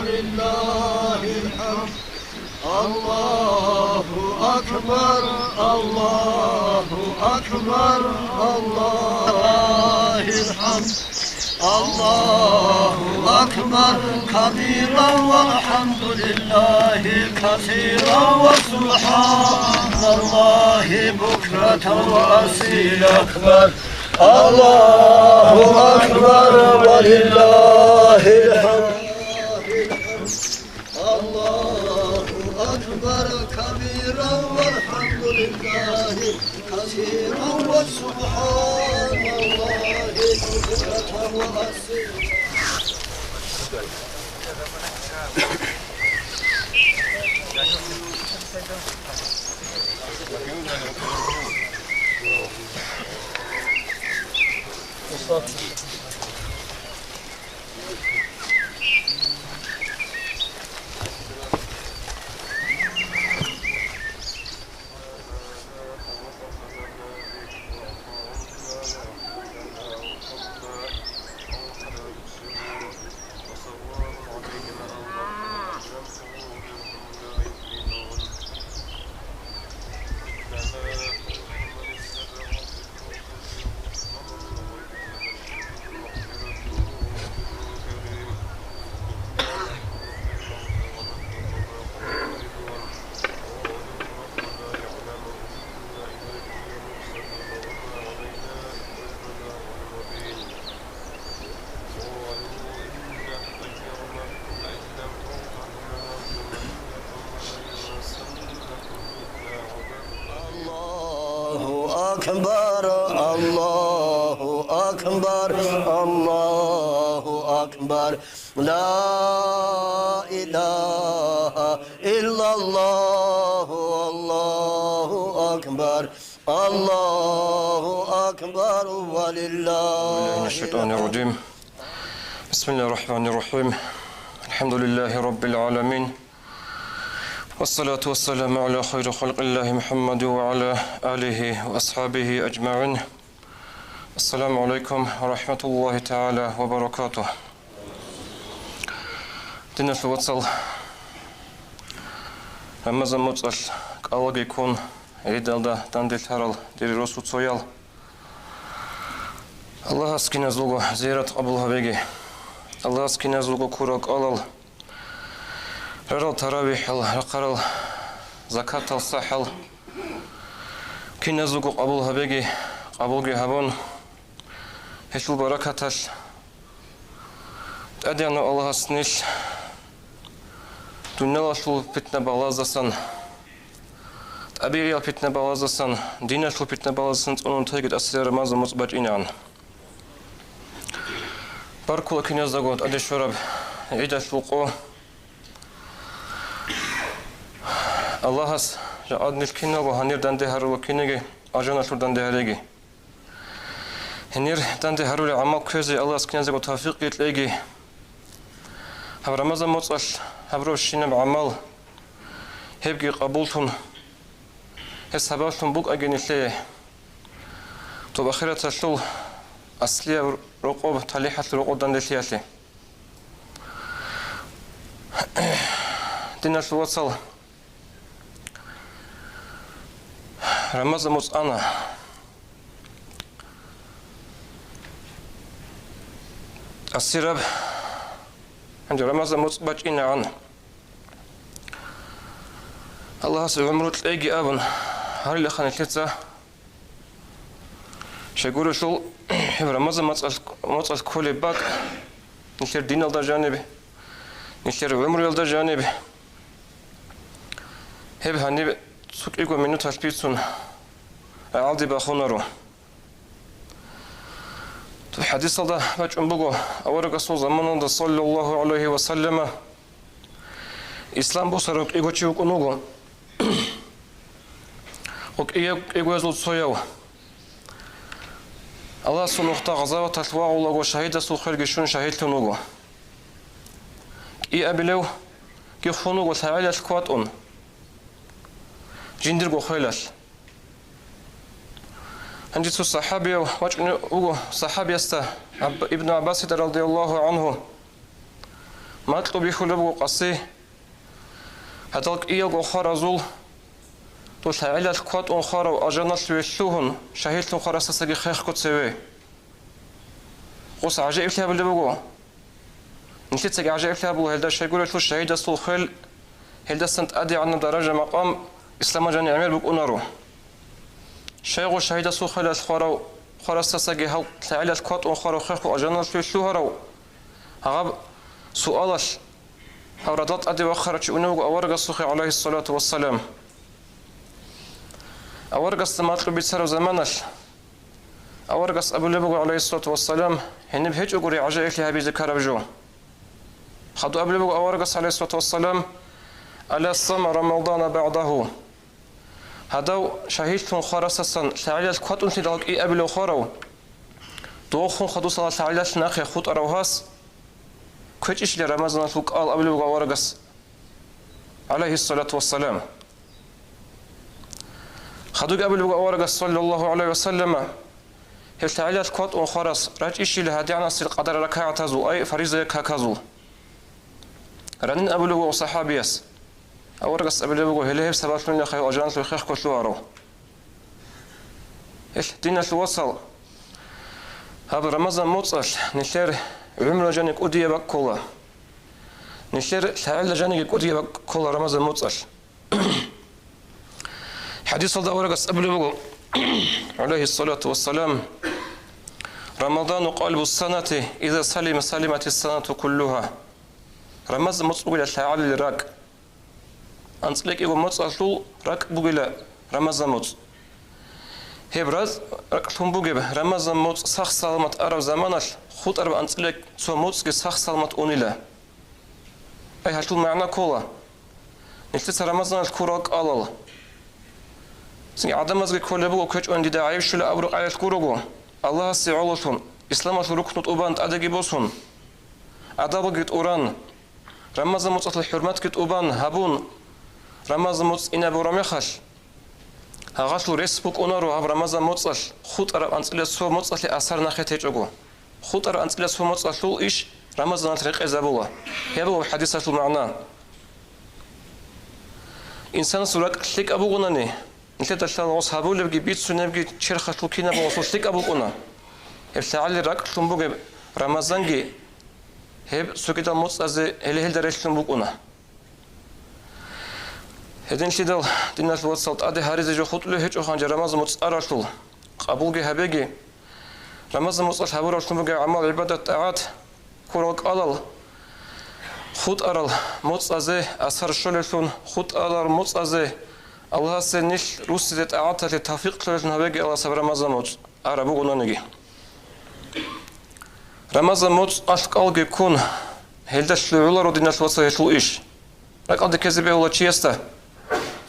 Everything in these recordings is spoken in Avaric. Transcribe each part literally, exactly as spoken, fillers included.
لله الحمد. الله أكبر، الله أكبر، الله الحمد. الله أكبر كبيرا والحمد لله كثيرا وسبحان الله بكرة وأصيلا. الله أكبر ولله الحمد. الله أكبر كبيرا والحمد لله كثيرا وسبحان الله بكرة وأصيلا. الله أكبر، الله أكبر، الله أكبر. لا إله إلا الله، الله أكبر، الله أكبر ولله من الشيطان الرجيم. بسم الله الرحمن الرحيم. الحمد لله رب العالمين. والصلاة والسلام على خير خلق الله محمد وعلى آله وأصحابه أجمعين. السلام عليكم ورحمة الله تعالى وبركاته. Диналъул вацал, Рамазан моцӀалъ кӀалаги ккун, гӀидалда данделъарал дир росуцоял, Аллагьас киназулго зиярат къабул гьабеги. Аллагьас киназулго ккурал кӀалал, рарал таравихӀал, рахъарал закатал сахӀал киназулго къабул гьабеги, къабулги гьабун, гьелъул баракаталъ ТӀадегӀанав Аллагьас нилъ дуниялалъул питна-балаздасан, тӀабигӀиял питна-балаздасан, диналъул питна-балаздасан цӀунун тайги тӀасияб Рамазан моцӀ бачӀинегӀан. Баркула киназдаго тӀаде щвараб гӀидалъул къо. Аллагьас жакъад нилъ киналго гьанир данде гьарула кинеги алжаналъур данде гьареги. Гьенир данде гьарулел гӀамал кквезе Аллагьас киназего тавфикъги кьеги. Гьаб Рамазан моцӀалъ гьабурабщинаб гӀамал, гьебги къабуллъун, гьес сабаблъун букӀаги нилъее доб ахираталъул аслияб рокъоб, талихӀалъул рокъоб данделъиялъе. Диналъул вацал, Рамазан моцӀ ана. ТӀасираб, гьанже Рамазан моцӀ бачӀинегӀан, Аллагьас гӀумру кьеги абун гьарилаха нилъеца. Щайгурелъул, гьеб Рамазан моцӀалъ, моцӀалъ кколеб бакӀ нилъер диналда жаниб, нилъер гӀумруялда жаниб, гьеб гьаниб цо кӀиго минуталъ бицун гӀалде бахунаро. ХӀадисалда бачӀун буго, аварагасул заманалда, саллаллагьу гӀалайгьи ва саллама, ислам босарав кӀиго чи вукӀун вуго. Гьев кӀияб-, кӀигоязул цояв. Аллагьасул нухда гъазаваталъ вагъулаго шагьидасул хвелги щун шагьидлъун вуго. КӀиабилевги хун вуго лъагӀелалъ кватӀун, жиндирго хвелалъ. Гьанже цо сахӀабияв вачӀун вуго, сахӀабиясда Аб-, Ибну ГӀаббасида радияллагьу гӀангьу Макьу бихьулеб буго къаси, гьадал кӀиялго хваразул, дол лъагӀелалъ кватӀун хварав алжаналъуве лъугьун, шагьидлъун хварасдасаги хехго цеве. Гъос гӀажаиблъи гьабулеб буго. Нилъецаги гӀажаиблъи гьабула гьелда, щайгурелъул шагьидасул хвел, гьелдасан тӀадегӀанаб даража-макъам исламалъ жани гӀемер букӀунаро. Щай гъо шагьидасул хвелалъ хварав, хварасдасаги гьав лъагӀелалъ кватӀун хварав хехго алжаналъуве лъугьарав? Гьаб суалалъ гьав радал тӀаде вахъарав чи унев вуго аварагасухъе, гӀалайгьиссалату вассалам. Аварагасда макьу бицараб заманалъ аварагас абулеб буго, гӀалайгьиссалату вассалам, гьениб гьечӀогури гӀажаиблъи гьабизе ккараб жо. Хадуб абулеб буго аварагас, гӀалайгьиссалату вассалам: «Аля сама Рамадана багӀдагьу». Гьадав шагьидлъун хварасдасан лъагӀелалъ кватӀунлъидал кӀиабилев хварав, дохун хадусала лъагӀелалъ нахъе хутӀарав гьас кквечӀищила Рамазаналъул кӀал абулеб буго аварагас, гӀалайгьиссалату вассалам. Хадубги абулеб буго аварагас, саллаллагьу гӀалайгьи вассаллама, гьеб лъагӀелалъ кватӀун хварас рачӀищила гьадигӀанасел къадар ракагӀатазул, ай фаризаяб каказул. Ранин абулеб буго сахӀабияс, аварагас абулеб буго, гьеле гьеб сабаблъунилаха гьев алжаналъуве хехго лъугьарав. Гьелъ, диналъул вацал, гьаб Рамазан моцӀалъ нилъер гӀумру жани кӀудияб баккола. Нилъер лъагӀел жаниги кӀудияб баккола Рамазан моцӀалъ. ХӀадисалда аварагас абулеб буго, гӀалайгьиссалату вассалам: «Рамадану къалбу санати, иза салима, салимати санату куллугьа». Рамазан моцӀ бугила лъагӀалил ракӀ. АнцӀила кӀиго моцӀалъул ракӀ бугила Рамазан моцӀ. Гьеб раз-, ракӀлъун бугеб Рамазан моцӀ сах-саламат араб заманалъ хутӀараб анцӀила цо моцӀги сах-саламат унила. Ай, гьалъул магӀна ккола: нилъеца Рамазаналъ ккурал кӀалал. Цинги гӀадамазги кколеб буго, кквечӀони дида гӀайиб щвела абураб къайдалъ гурого, Аллагьасе гӀололъун, исламалъул рукну тӀубан тӀадеги босун, адабги тӀуран, Рамазан моцӀалъул хӀурматги тӀубан гьабун, Рамазан моцӀ инаб бораб мехалъ, гьагъалъул рес букӀунаро гьаб Рамазан моцӀалъ хутӀараб анцӀила цо моцӀалъе асар нахъе течӀого. ХутӀараб анцӀила цо моцӀалъул иш Рамазаналъ рекъезабула. Гьеб буго хӀадисалъул магӀна. Инсанасул ракӀ лъикӀаб бугонани, нилъеда лъала гъос гьабулебги бицунебги черхалъул кинабго гъосул лъикӀаб букӀуна. Гьеб лъагӀалил ракӀлъун бугеб Рамазанги гьеб цогидал моцӀазе гьеле-гьелда релълъун букӀуна. Гьединлъидал, диналъул вацал, тӀаде гьаризе жо хутӀулев гьечӀо гьанже Рамазан моцӀ аралъул, къабулги гьабеги. Рамазан моцӀалъ гьабураблъун бугеб гӀамал-гӀибадат-тӀагӀат, ккурал кӀалал, хутӀарал моцӀазе асар щолеллъун, хутӀарал моцӀазе Аллагьасе нилъ руссизе тӀагӀаталъе тавфикъ лъолеллъун гьабеги Аллагьас гьаб Рамазан моцӀ араб бугонаниги. Рамазан моцӀалъ кӀалги ккун, гьелда лъугӀуларо, диналъул вацал, гьелъул иш. РакӀалде ккезе бегьула чиясда: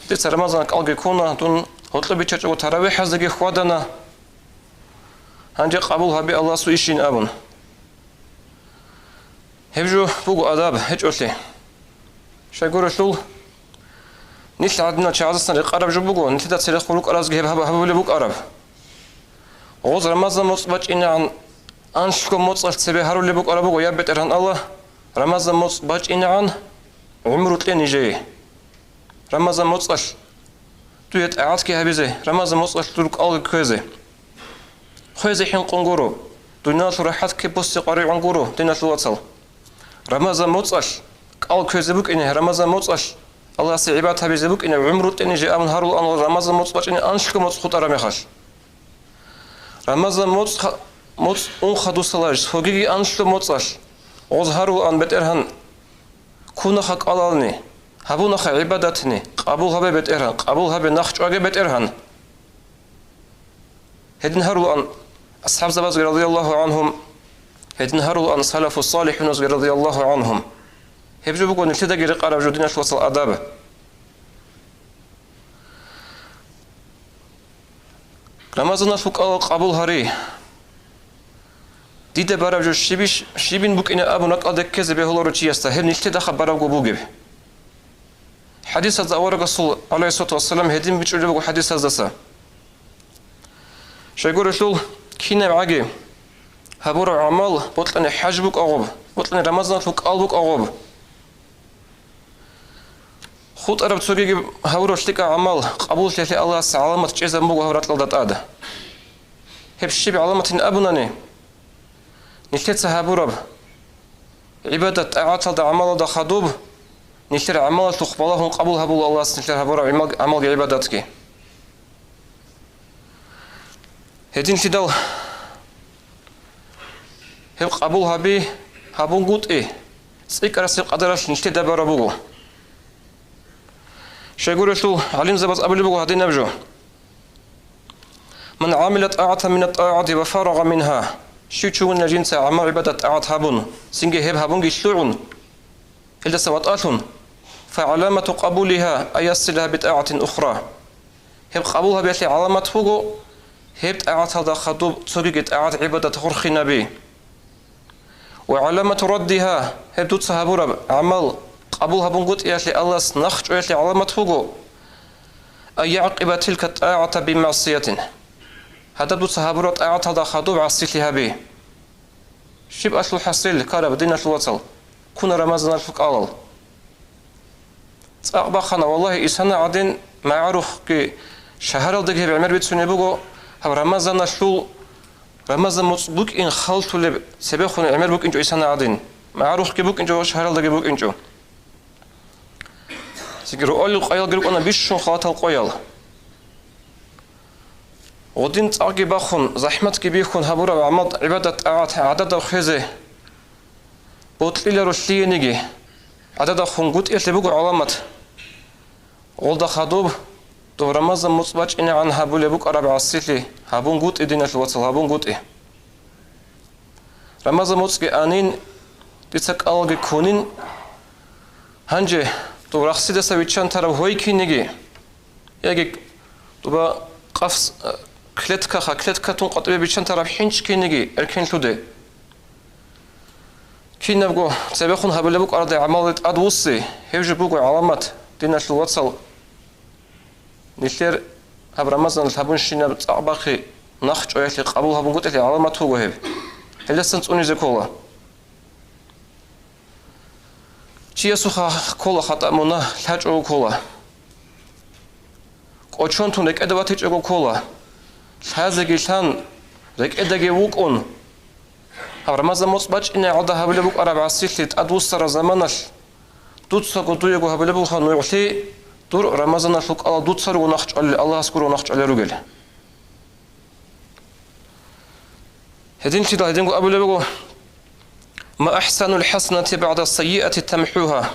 «Дица Рамазан кӀалги ккуна, дун гьоркьоб биччачӀого таравихӀазеги хьвадана, гьанже къабул гьабе Аллагьасул ишин», – абун. Гьеб жо буго адаб гьечӀолъи. Щайгурелъул, нилъ гӀадинал чагӀаздасан рекъараб жо буго, нилъеда церехъун рукӀаразги гьеб гьаб-, гьабулеб букӀараб. Гъоз Рамазан моцӀ бачӀинегӀан анлъго моцӀалъ цебе гьарулеб букӀараб буго: «Я БетӀергьан Аллагь, Рамазан моцӀ бачӀинегӀан гӀумру кье нижее». Рамазан моцӀалъ дуе тӀагӀатги гьабизе, Рамазан моцӀалъ дур кӀалги кквезе. Хвезе хӀинкъун гуро, дуниялалъул рахӀат ккеб босе къваригӀун гуро, диналъул вацал. Рамазан моцӀалъ кӀал кквезе букӀине, Рамазан моцӀалъ Аллагьасе гӀибадат гьабизе букӀине, гӀумру тӀениже абун гьарулаан Рамазан моцӀ бачӀине анлъго моцӀ хутӀараб мехалъ. Рамазан моцӀ ха-, моцӀ ун хадусалаш, цогиги анлъго моцӀалъ гъоз гьарулаан: «БетӀергьан, ккунаха кӀалални, гьабунаха гӀибадатни, къабул гьабе, БетӀергьан, къабул гьабе, нахъ чӀваге, БетӀергьан». Гьедин гьарулаан асхӀабзабазги радияллагьу гӀанхум, гьедин гьарулаан салафу салихӀуназги радияллагьу гӀанхум. Гьеб жо буго нилъедаги рекъараб жо, диналъул вацал, адаб. Рамазаналъул кӀалал къабул гьари. Дида бараб жо щибищ-, щибин букӀине абун ракӀалде ккезе бегьуларо чиясда, гьеб нилъеда хабарабго бугеб. ХӀадисазда аварагасул, гӀалайгьиссалату вассалам, гьедин бичӀчӀулеб буго хӀадисаздаса. Щайгурелъул, кинабгӀаги гьабураб гӀамал, бокьани хӀаж букӀа гъоб, бокьани Рамазаналъул кӀал букӀа гъоб, ХутӀараб цогиги гьабураб лъикӀаб гӀамал къабуллъиялъе Аллагьас гӀаламат чӀезабун буго гьаб ракьалда тӀад. Гьеб щиб гӀаламатин абунани, нилъеца гьабураб гӀибадат-тӀагӀаталда, гӀамалалда хадуб, нилъер гӀамалалъухъ балагьун къабул гьабула Аллагьас нилъер гьабураб гӀимал-, гӀамалги гӀибадатги. Гьединлъидал гьеб къабул гьаби, гьабунгутӀи, цӀикӀкӀарасеб къадаралъ нилъеда бараб буго. Щайгурелъул гӀалимзабаз абулеб буго гьадинаб жо: «Ман гӀамила тӀагӀатан мина тӀагӀати ва фарагъа мингьа», щив чи вугониги жинца гӀамал-гӀибадат-тӀагӀат гьабун, цинги гьеб гьабунги лъугӀун, гьелдаса ватӀалъун, «фагӀаламату къабулигьа ан ясилаха битӀагӀатин ухра». Гьеб къабул гьабиялъе гӀаламат буго, гьеб тӀагӀаталда хадуб цогиги тӀагӀат-гӀибадат гъорхинаби. «Ва гӀаламату раддигьа», гьеб дуца гьабураб гӀамал къабул гьабунгутӀиялъе, Аллагьас нахъ чӀваялъе гӀаламат буго, «ан ягӀкъиба тилка тӀагӀата бимагӀсиятин», гьадаб дуца гьабураб тӀагӀаталда хадуб гӀасилъи гьаби. Щиб алъул хӀасил ккараб, диналъул вацал, ккуна Рамазаналъул кӀалал. ЦӀакъ бахъана, валлагьи, исана гӀадин, магӀарухъги, шагьаралдаги гьеб гӀемер бицунеб буго, гьаб Рамазаналъул, Рамазан муцӀ букӀин халлъулеб цебехун гӀемер букӀинчӀо исана гӀадин, магӀарухъги букӀинчӀо, шагьаралдаги букӀинчӀо. Цинги руалил къоялги рукӀана бищун халатал къоял. Гъудин цӀакъги бахун, захӀматги бихьун гьабураб гӀамал-гӀибадат-тӀагӀат гӀададаб хвезе, бокьиларо лъиениги, гӀададаб хунгутӀиялъе буго гӀаламат. Гъолда хадуб, доб Рамазан муцӀ бачӀинегӀан гьабулеб букӀараб гӀасилъи гьабунгутӀи, диналъул вацал, гьабунгутӀи. Рамазан муцӀги анин, дица кӀалги ккунин. Гьанже доб рахсидаса виччан тараб гьой кинеги, яги дуба къафс-, э, клеткаха, клеткатун къватӀибе биччан тараб хӀинчӀ кинеги эркенлъуде. Кинабго цебехун гьабулеб букӀаралда гӀамалалде тӀадвуссей, гьеб жо буго гӀаламат, диналъул вацал. Нилъер гьаб Рамазаналъ гьабунщинаб цӀакъ бахъи нахъ чӀваялъе къабул гьабунгутӀиялъе гӀаламат буго гьеб. Гьелдасан цӀунизе ккола. Чиясухъа ккола хатӀа, мунагь, лъачӀого ккола. КӀочон тун рекӀеда ватичӀого ккола. Лъазеги лъан, рекӀедаги вукӀун. Гьаб Рамазан муцӀ бачӀинегӀалда гьабулеб букӀараб гӀасилъи тӀадвуссараб заманалъ, дуцаго дуего гьабулеб буха нугӀлъи, дур Рамазаналъул кӀалал дуца руго нахъ чӀвалел, Аллагьас гуро нахъ чӀвалел ругел. Гьединлъидал гьединго абулеб буго: «Ма ахӀсанул хӀасанати багӀда сайиати тамхӀугьа».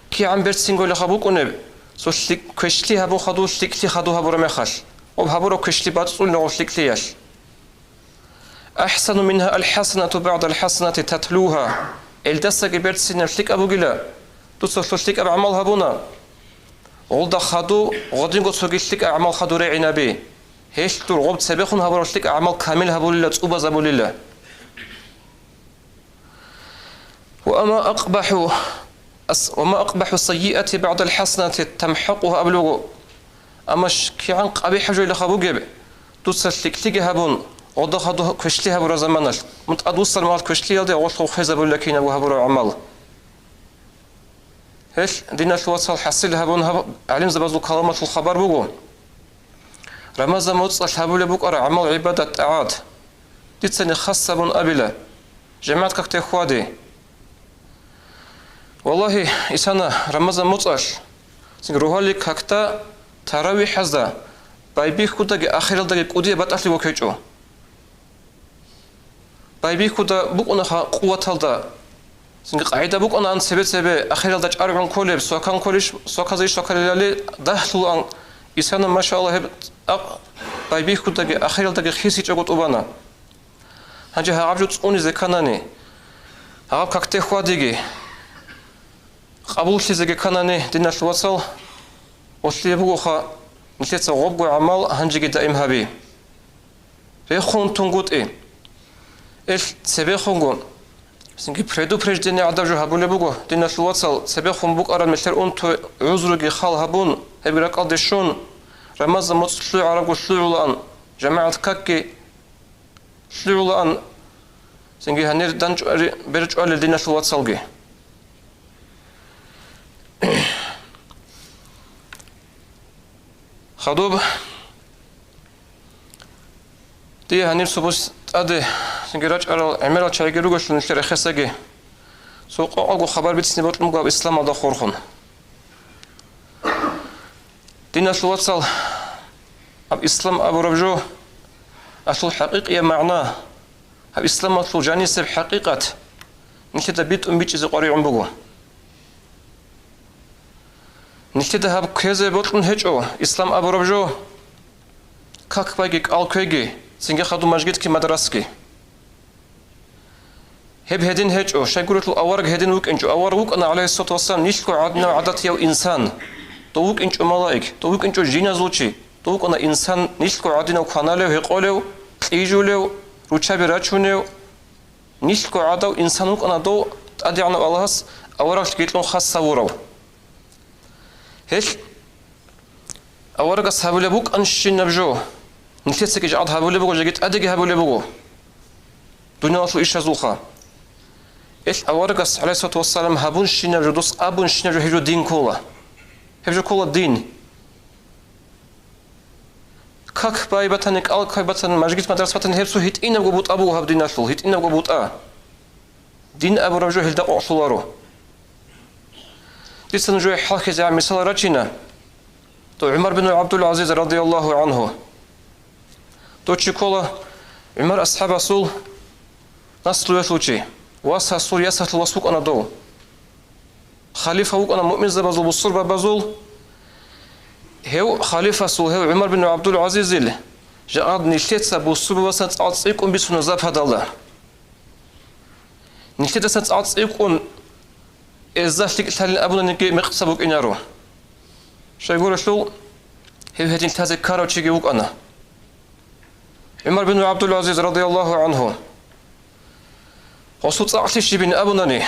КигӀан берцинголеха букӀунеб, цо лъикӀ-, квешлъи гьабун хадув лъикӀлъи хадув гьабураб мехалъ, гъоб гьабураб квешлъи бацӀцӀулеб гъоб лъикӀлъиялъ. «АхӀсану мингьа алхӀасанату багӀда алхӀасанати татлугьа». Элдасаги берцинаб лъикӀаб бугила, дуца лъо лъикӀаб гӀамал гьабуна. Гъолда хадув гъодинго цоги лъикӀаб гӀамал хадур регӀинаби. Гьелъ дур гъоб цебехун гьабураб лъикӀаб гӀамал камил гьабулила, цӀубазабулила. «Ва ма акъбахӀу ас-, ва ма акъбахӀу сайиати багӀдал хӀасанати тамхӀакъугьа», абулеб буго. Амма щ-, кигӀан къабихӀаб жоялъха бугеб, дуца лъикӀлъиги гьабун, гъодахъа дугь квешлъи гьабураб заманалъ, мун тӀадвуссар мал квешлъиялде гъолъго хвезабулила кинабго гьабураб гӀамал. Гьелъ, диналъул вацал, хӀасил гьабун гьаб гӀалимзабазул каламалъул хабар буго. Рамазан муцӀалъ гьабулеб букӀараб гӀамал-гӀибадат-тӀагӀат дицани хас гьабун абила, жамагӀат какде хьвади. Валлагьи, исана Рамазан муцӀалъ, цинги рогьалил какда, таравихӀазда, байбихьудаги ахиралдаги кӀудияб батӀалъи вокьичӀо. Байбихьуда букӀунаха къуваталда. Цинги къагӀида букӀунаан цебе-цебе, ахиралда чӀаргӀун кколеб, свакан кколищ, сваказейищ свакалилали дагьлъулаан, исана, машаллагь, гьеб тӀакъ байбихьудаги ахиралдаги хисичӀого тӀубана. Гьанже гьагъаб жо цӀунизе кканани, гьагъаб какде хьвадиги, къабуллъизеги кканани, диналъул вацал, гъолъие бугоха, нилъеца гъобго гӀамал гьанжеги даим гьаби. Рехун тунгутӀи. Эл цебехунго, цинги предупреждение гӀадаб жо гьабулеб буго, диналъул вацал, цебехун букӀараб мехалъ унтуе гӀузруги хал гьабун, гьебги ракӀалде щун, Рамазан муцӀ лъугӀарабго лъугӀулаан, жамагӀат какги лъугӀулаан, цинги гьанир дандчӀвари-, берчӀвалел диналъул вацалги. Хадуб, дие гьаниб цо бус тӀаде цинги рачӀарал гӀемерал чагӀиги ругелъул нилъер рехесаги, цо къокъабго хабар бицине бокьун буго гьаб исламалда хурхун. Диналъул вацал, гьаб ислам абураб жо, гьелъул хӀакъикъияб магӀна, гьаб исламалъул жанисеб хӀакъикъат нилъеда битӀун бичӀчӀизе къваригӀун буго. Нилъеда гьаб кквезе бокьун гьечӀо, ислам абураб жо, как байги, кӀал кквеги, цинги хадуб мажгитги мадрасги. Гьеб гьедин гьечӀо, щайгурелъул авараг гьедин вукӀинчӀо. Авараг вукӀана, гӀалайгьиссалату вассалам, нилъго гӀадинав гӀадатияв инсан. Дов вукӀинчӀо малаик, дов вукӀинчӀо жиназул чи, дов вукӀана инсан, нилъго гӀадинав кваналев, гьекъолев, кьижулев, руччаби рачунев. Нилъго гӀадав инсан вукӀана дов, ТӀадегӀанав Аллагьас авараглъи гьикьун хас гьавурав. Гьелъ аварагас гьабулеб букӀанщинаб жо, нилъецаги жакъад гьабулеб буго, жеги тӀадеги гьабулеб буго, дуниялалъул ишазулха. Гьелъ аварагас, гӀалайгьиссалату вассалам, гьабунщинаб жо, дос абунщинаб жо, гьеб жо дин ккола. Гьеб жо ккола дин. Как бай батани, кӀал кквай батани, мажгит-мадраса батани, гьеб цо гьитӀинабго бутӀа буго гьаб диналъул, гьитӀинабго бутӀа. Дин абураб жо гьелда къокълъуларо. Дица нужее хӀалхьизегӀан мисал рачина. Дов ГӀумар бин ГӀабдул-ГӀазиз радияллагьу гӀангьу. Дов чи ккола ГӀумар асхӀабасул наслуялъул чи, васасул ясалъул вас вукӀана дов. Халифа вукӀана муъминзабазул, бусурбабазул. Гьев халифасул, гьев ГӀумар бин ГӀабдул-ГӀазизил, жакъад нилъеца бусурбабасан цӀакъ цӀикӀкӀун бицуна западалда. Нилъедаса цӀакъ цӀикӀкӀун эзда лъикӀлъалин абунаниги мекъса букӀинаро. Щайгурелъул, гьев гьедин лъазе ккарав чиги вукӀана. ГӀумар бин ГӀабдул-ГӀазиз радияллагьу гӀангьу. Гъосул цӀакълъи щибин абунани,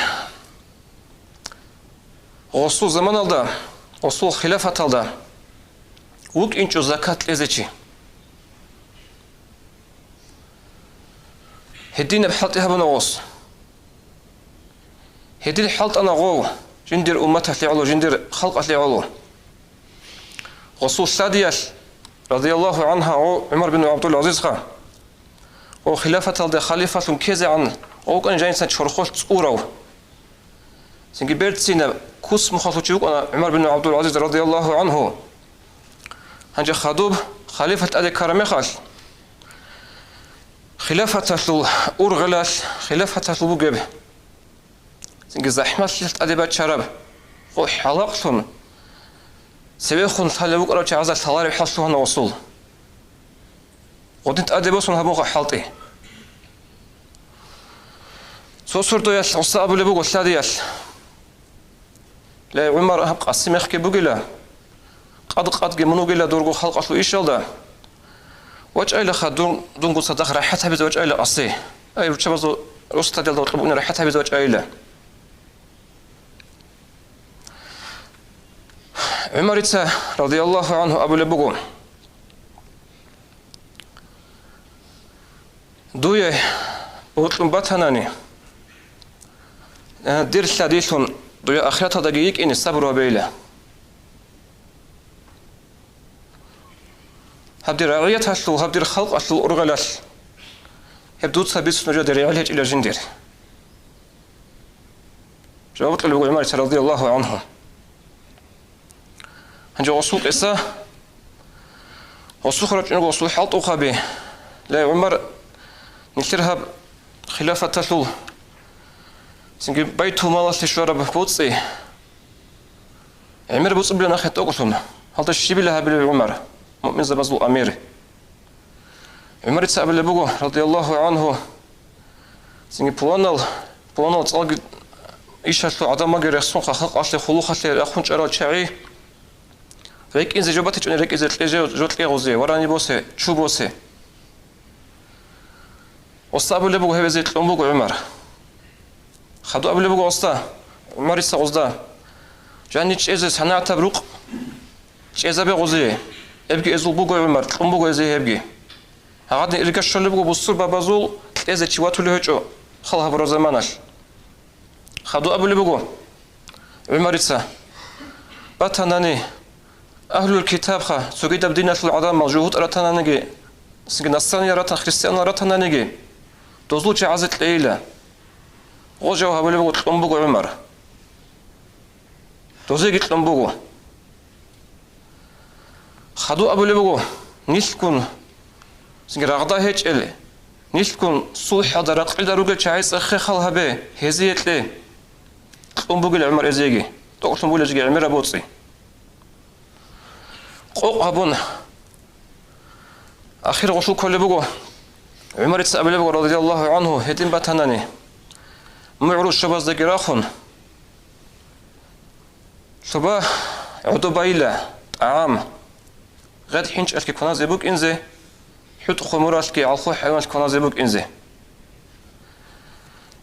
гъосул заманалда, гъосул хилафаталда вукӀинчӀо закат кьезе чи. Гьединаб хӀалтӀи гьабуна гъос. Гьедин хӀалтӀана гъов, жиндир умматалъе гӀоло, жиндир халкъалъе гӀоло. Гъосул лъадиялъ, радияллагьу гӀангьа, гъов ГӀумар бин ГӀабдул-ГӀазизха, гъов хилафаталда халифалъун ккезегӀан гъов вукӀана жанисан чорхолъ цӀурав. Цинги берцинаб куц-мухъалъул чи вукӀана ГӀумар бин ГӀабдул-ГӀазиз радияллагьу гӀангьу. Гьанже хадуб халифат тӀаде ккараб мехалъ, хилафаталъул ургъелалъ, хилафаталъул бугеб, цинги захӀмалъиялъ тӀаде бачараб, гъов хӀалакълъун, цевехун лъалев вукӀарав чагӀазда лъалареб хӀал лъугьана гъосул. Гъодин тӀаде босун гьабунха хӀалтӀи. Цо сордоялъ гъосда абулеб буго лъадиялъ: «Ле, ГӀумар, гьаб къаси мехги бугила, къад-къадги мун вугила дурго халкъалъул ишалда. ВачӀайилаха дун, дунго цадахъ рахӀат гьабизе вачӀайила къаси. Ай, руччабазул росдалда гьоркьоб уна рахӀат гьабизе вачӀайила». ГӀумарица, радияллагьу гӀангьу, абулеб буго: «Дуе бокьун батанани, э, дир лъадилъун дуе ахираталдаги йикӀине сабру гьабейила. Гьаб дир рагӀияталъул, гьаб дир халкъалъул ургъелалъ гьеб дуца бицун нужеда регӀел гьечӀила жиндир». Жаваб кьолеб буго ГӀумарица радияллагьу гӀангьу. Гьанже гъосул къиса, гъосухъ рачӀунго гъосул хӀалтӀухъаби. Ле, ГӀумар, нилъер гьаб хилафаталъул, цинги байтулмалалъе щвараб боцӀи, гӀемер боцӀи бугила нахъе тӀокӀлъун, гьалда щибила гьабилев ГӀумар, муъминзабазул амир? ГӀумарица абулеб буго, радияллагьу гӀангьу, цинги пуланал, пуланал цӀалги ишалъул гӀадамалги рехсун, халкъалъе, хъулухъалъе рахун чӀарал чагӀи рекӀинзе жо батичӀони, рекӀизе кье жо, жо кье гъузе, варани босе, чу босе. Гъосда абулеб буго, гьеб гьезе кьун буго ГӀумар. Хадуб абулеб буго гъосда, ГӀумарица гъозда: «Жанни чӀезе санагӀатаб рукъ чӀезабе гъозие, гьебги эзул буго, ГӀумар, кьун буго гьезе гьебги. Гьагъадин ирга щолеб буго бусурбабазул кьезе чи ватулев гьечӀо хал гьабураб заманалъ». Хадуб абулеб буго ГӀумарица: «Батанани, Агьлул китабха, цогидаб диналъул гӀадамал, жугьут ратананиги, цинги насраниял ратан, христианал ратананиги, дозул чагӀазе кьейила. Гъо жав гьабулеб буго, кьун буго ГӀумар. Дозеги кьун буго. Хадуб абулеб буго, нилъгун цинги рагъда гьечӀел, нилъгун сулхӀалда ракъида ругел чагӀи цӀехе хал гьабе, гьезие кье. Кьун бугел ГӀумар эзеги, тӀокӀлъун булеб жеги гӀемераб боцӀи. Къокъ гьабун, ахир гъолъул кколеб буго. ГӀумарица абулеб буго, радияллагьу гӀангьу, гьедин батанани, мугӀрул щобаздаги рахун, лъуба гӀодобайила, тӀагӀам, гъед хӀинчӀалъги кваназе букӀинзе, хӀутӀ хумуралъги гӀалху хӀайваналъ кваназе букӀинзе.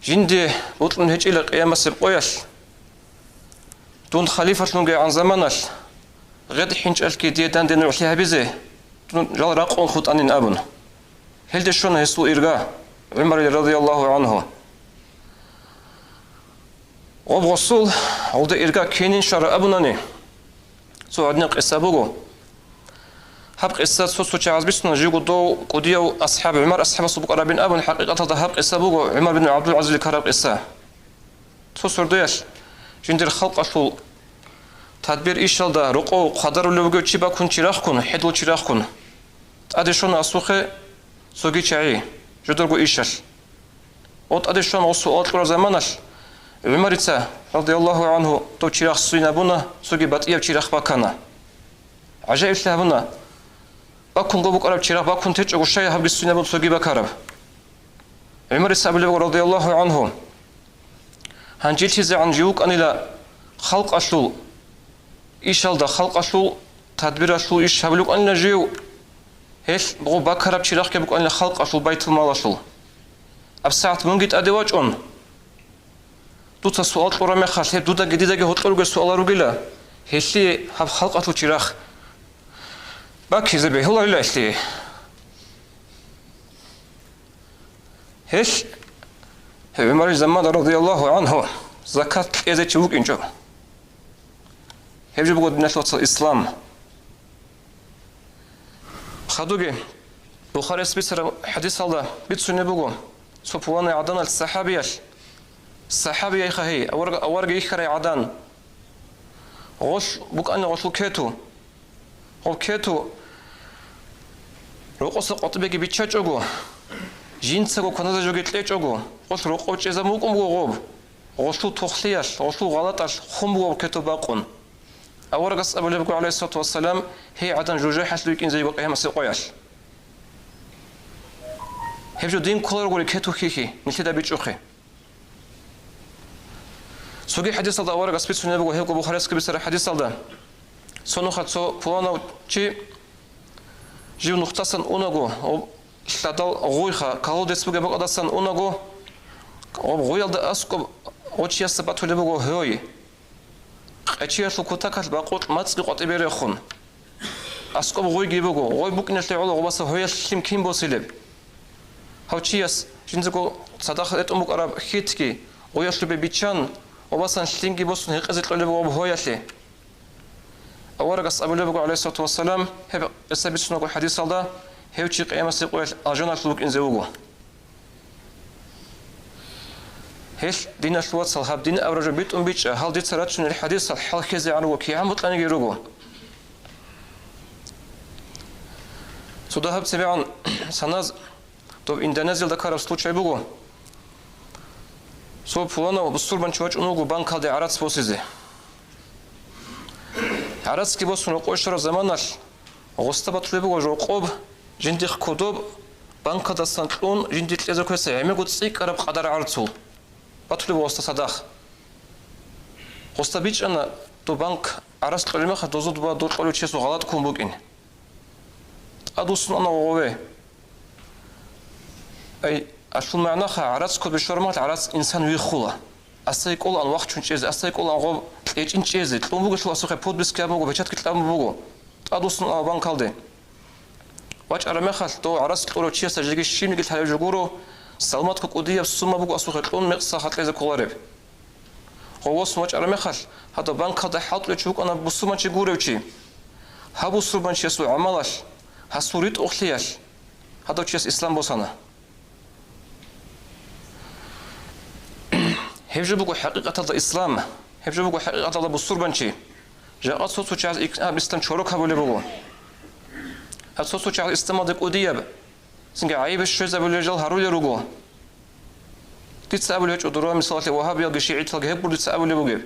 Жинде бокьун гьечӀила къиямасеб къоялъ, дун халифалъунгейгӀан заманалъ, гъед хӀинчӀалъги дие данде нугӀлъи гьабизе, дун жал ракъун хутӀанин абун. Гьелде щвана гьесул ирга, ГӀумарил радияллагьу гӀангьу. Гъоб гъосул гъолда ирга ккенин щвара абунани, цо гьадинаб къиса буго. Гьаб къиса цо-цо чагӀаз бицуна, живго дов кӀудияв асхӀаб, ГӀумар асхӀабасул букӀарабин абун, хӀакъикъаталда гьаб къиса буго ГӀумар бин ГӀабдул-ГӀазизил ккараб къиса. Цо сордоялъ жиндир халкъалъул тадбир ишалда рокъов хъвадарулев вугев чи бакун чи рахкун, хӀедул чи рахкун. ТӀаде щвана асухъе цоги чагӀи, жударго ишалъ. О, тӀаде щван гъосул суал кьураб заманалъ, ГӀумарица, радияллагьу гӀангьу, дов чирахъ свинабуна, цоги батӀияб чирахъ бакана. ГӀажаиблъи гьабуна, бакунго букӀараб чирахъ бакун течӀого, щай гьабги свинабун цоги бакараб? ГӀумарица абулеб, радияллагьу гӀангьу, гьанжелъизегӀан жив вукӀанила халкъалъул ишалда, халкъалъул тадбиралъул иш гьабулев вукӀанила жив, гьелъ гъо бакараб чирахъги букӀанила халкъалъул байтулмалалъул. АбсагӀат мунги тӀаде вачӀун, дуца суал кьураб мехалъ, гьеб дудаги дидаги гьоркьор ругел суалал ругила, гьелъие гьаб халкъалъул чирахъ бакизе бегьуларила гьелъие. Гьелъ ГӀумарил заман, радияллагьу гӀангьу, закат кьезе чи вукӀинчӀо. Гьеб жо буго, диналъул вацал, ислам. Хадуги Бухарияс бицараб хӀадисалда бицунеб буго, цо пуланай гӀаданалъ сахӀабиялъ, сахӀабияйха гьей, авараг-, авараг йихьарай гӀадан, гъолъ букӀана гъолъул кету. Гъоб кету рокъоса къватӀибеги биччачӀого, жинцаго кваназе жоги кьечӀого, гъолъ рокъов чӀезабун букӀун буго гъоб. Гъолъул тохлъиялъ, гъолъул гъалатӀалъ хун буго гъоб кету бакъун. Аварагас абулеб буго, гӀалайгьиссалату вассалам, гьей гӀадан жужахӀалъ рикӀкӀинзе йиго къиямасеб къоялъ. Гьеб жо дин кколарогури кету хьихьи, нилъеда бичӀчӀухъе. Цоги хӀадисалда аварагас бицунеб буго, гьебго Бухариясги бицараб хӀадисалда, цо нухалъ цо пуланав чи жив нухдасан унаго, гъоб лъадал гъуйха, колодец бугеб бакӀалдасан унаго, гъоб гъуялда аскӀоб гъо чиясда батулеб буго гьой. Къечиялъул кутакалъ бакъулъ мацӀги къватӀибе рехун. АскӀоб гъуйги буго, гъой букӀиналъе гӀоло гъобаса гьоялъ лъим кин босилеб? Гьав чияс жиндаго цадахъ ретӀун букӀараб хьитги гъоялъубе биччан, гъобасан лъимги босун гьекъезе кьолеб буго гъоб гьоялъе. Аварагас абулеб буго, гӀалайгьиссалату вассалам, гьеб гьесда бицунеб буго хӀадисалда, гьев чи къиямасеб къоялъ алжаналъув вукӀинзе вуго. Гьелъ, диналъул вацал, гьаб дин абураб жо битӀун бичӀчӀа, гьал дица рачунел хӀадисал хӀалхьезе гӀан руго, кигӀан бокьаниги руго. Цо дагьаб цебегӀан саназ доб Индонезиялда ккараб случай буго. Цо пуланав бусурбанчи вачӀун вуго банкалде гӀарац босизе. ГӀарацги босун рокъове щвараб заманалъ, гъосда батулеб буго рокъоб, жиндихъ кодоб, банкалдасан кьун, жинде кьезе кквеса гӀемерго цӀикӀкӀараб къадар гӀарцул батулеб буго гъосда цадахъ. Гъосда бичӀчӀана, доб банк гӀарац кьолеб мехалъ, дозул доба дол кьолев чиясул гъалатӀ ккун букӀин. ТӀадвуссун ана гъове. Ай, алъул магӀнаха, гӀарац кодобе щвараб мехалъ гӀарац инсан виххула. Асай кӀолаан вахчун чӀезе, асай кӀолаан гъоб кьечӀин чӀезе, кьун бугелъул асухъе подписка абун буго, печатьги кьабун буго. ТӀадвуссун ана банкалде. ВачӀараб мехалъ, дов гӀарац кьурав чиясда жеги щибниги лъалеб жо гуро, салматго кӀудияб сумма буго асухъе кьун мекъса хатӀлъизе кколареб. Гъов восун вачӀараб мехалъ, гьадаб банкалда хӀалтӀулев чи вукӀана бусурманчи гурев чи. Гьаб бусурбанчиясул гӀамалалъ, гьасул ритӀухълъиялъ гьадав чияс ислам босана. Гьеб жо буго хӀакъикъаталда ислам, гьеб жо буго хӀакъикъаталда бусурбанчи. Жакъа цо-цо чагӀаз ик-, гьаб ислам чорок гьабулеб буго. Гьаб цо-цо чагӀаз исламалда кӀудияб, цинги гӀайиб щвезабулел жал гьарулел руго. Дица абулеб гьечӀо, дора, мисалалъе, вагьабиялги шигӀиталги гьеб гуро дица абулеб бугеб.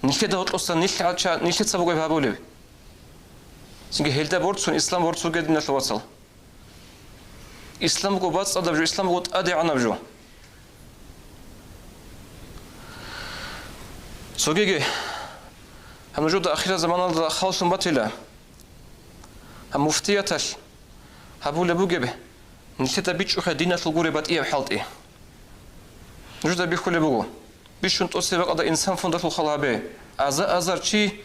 Нилъеда гьоркьоса нилъ гьача-, нилъеца бугеб гьабулеб. Цинги гьелда борцун ислам борцуге, диналъул вацал. Ислам буго бацӀцӀадаб жо, ислам буго тӀадегӀанаб жо. Цогиги, гьаб нужеда ахират заманалда халлъун батила. Гьаб муфтияталъ гьабулеб бугеб, нилъеда бичӀчӀухъе диналъул гуреб батӀияб хӀалтӀи. Нужеда бихьулеб буго, бищун тӀоцебе бакӀалда инсан фондалъул хал гьабе. Аза-азар чи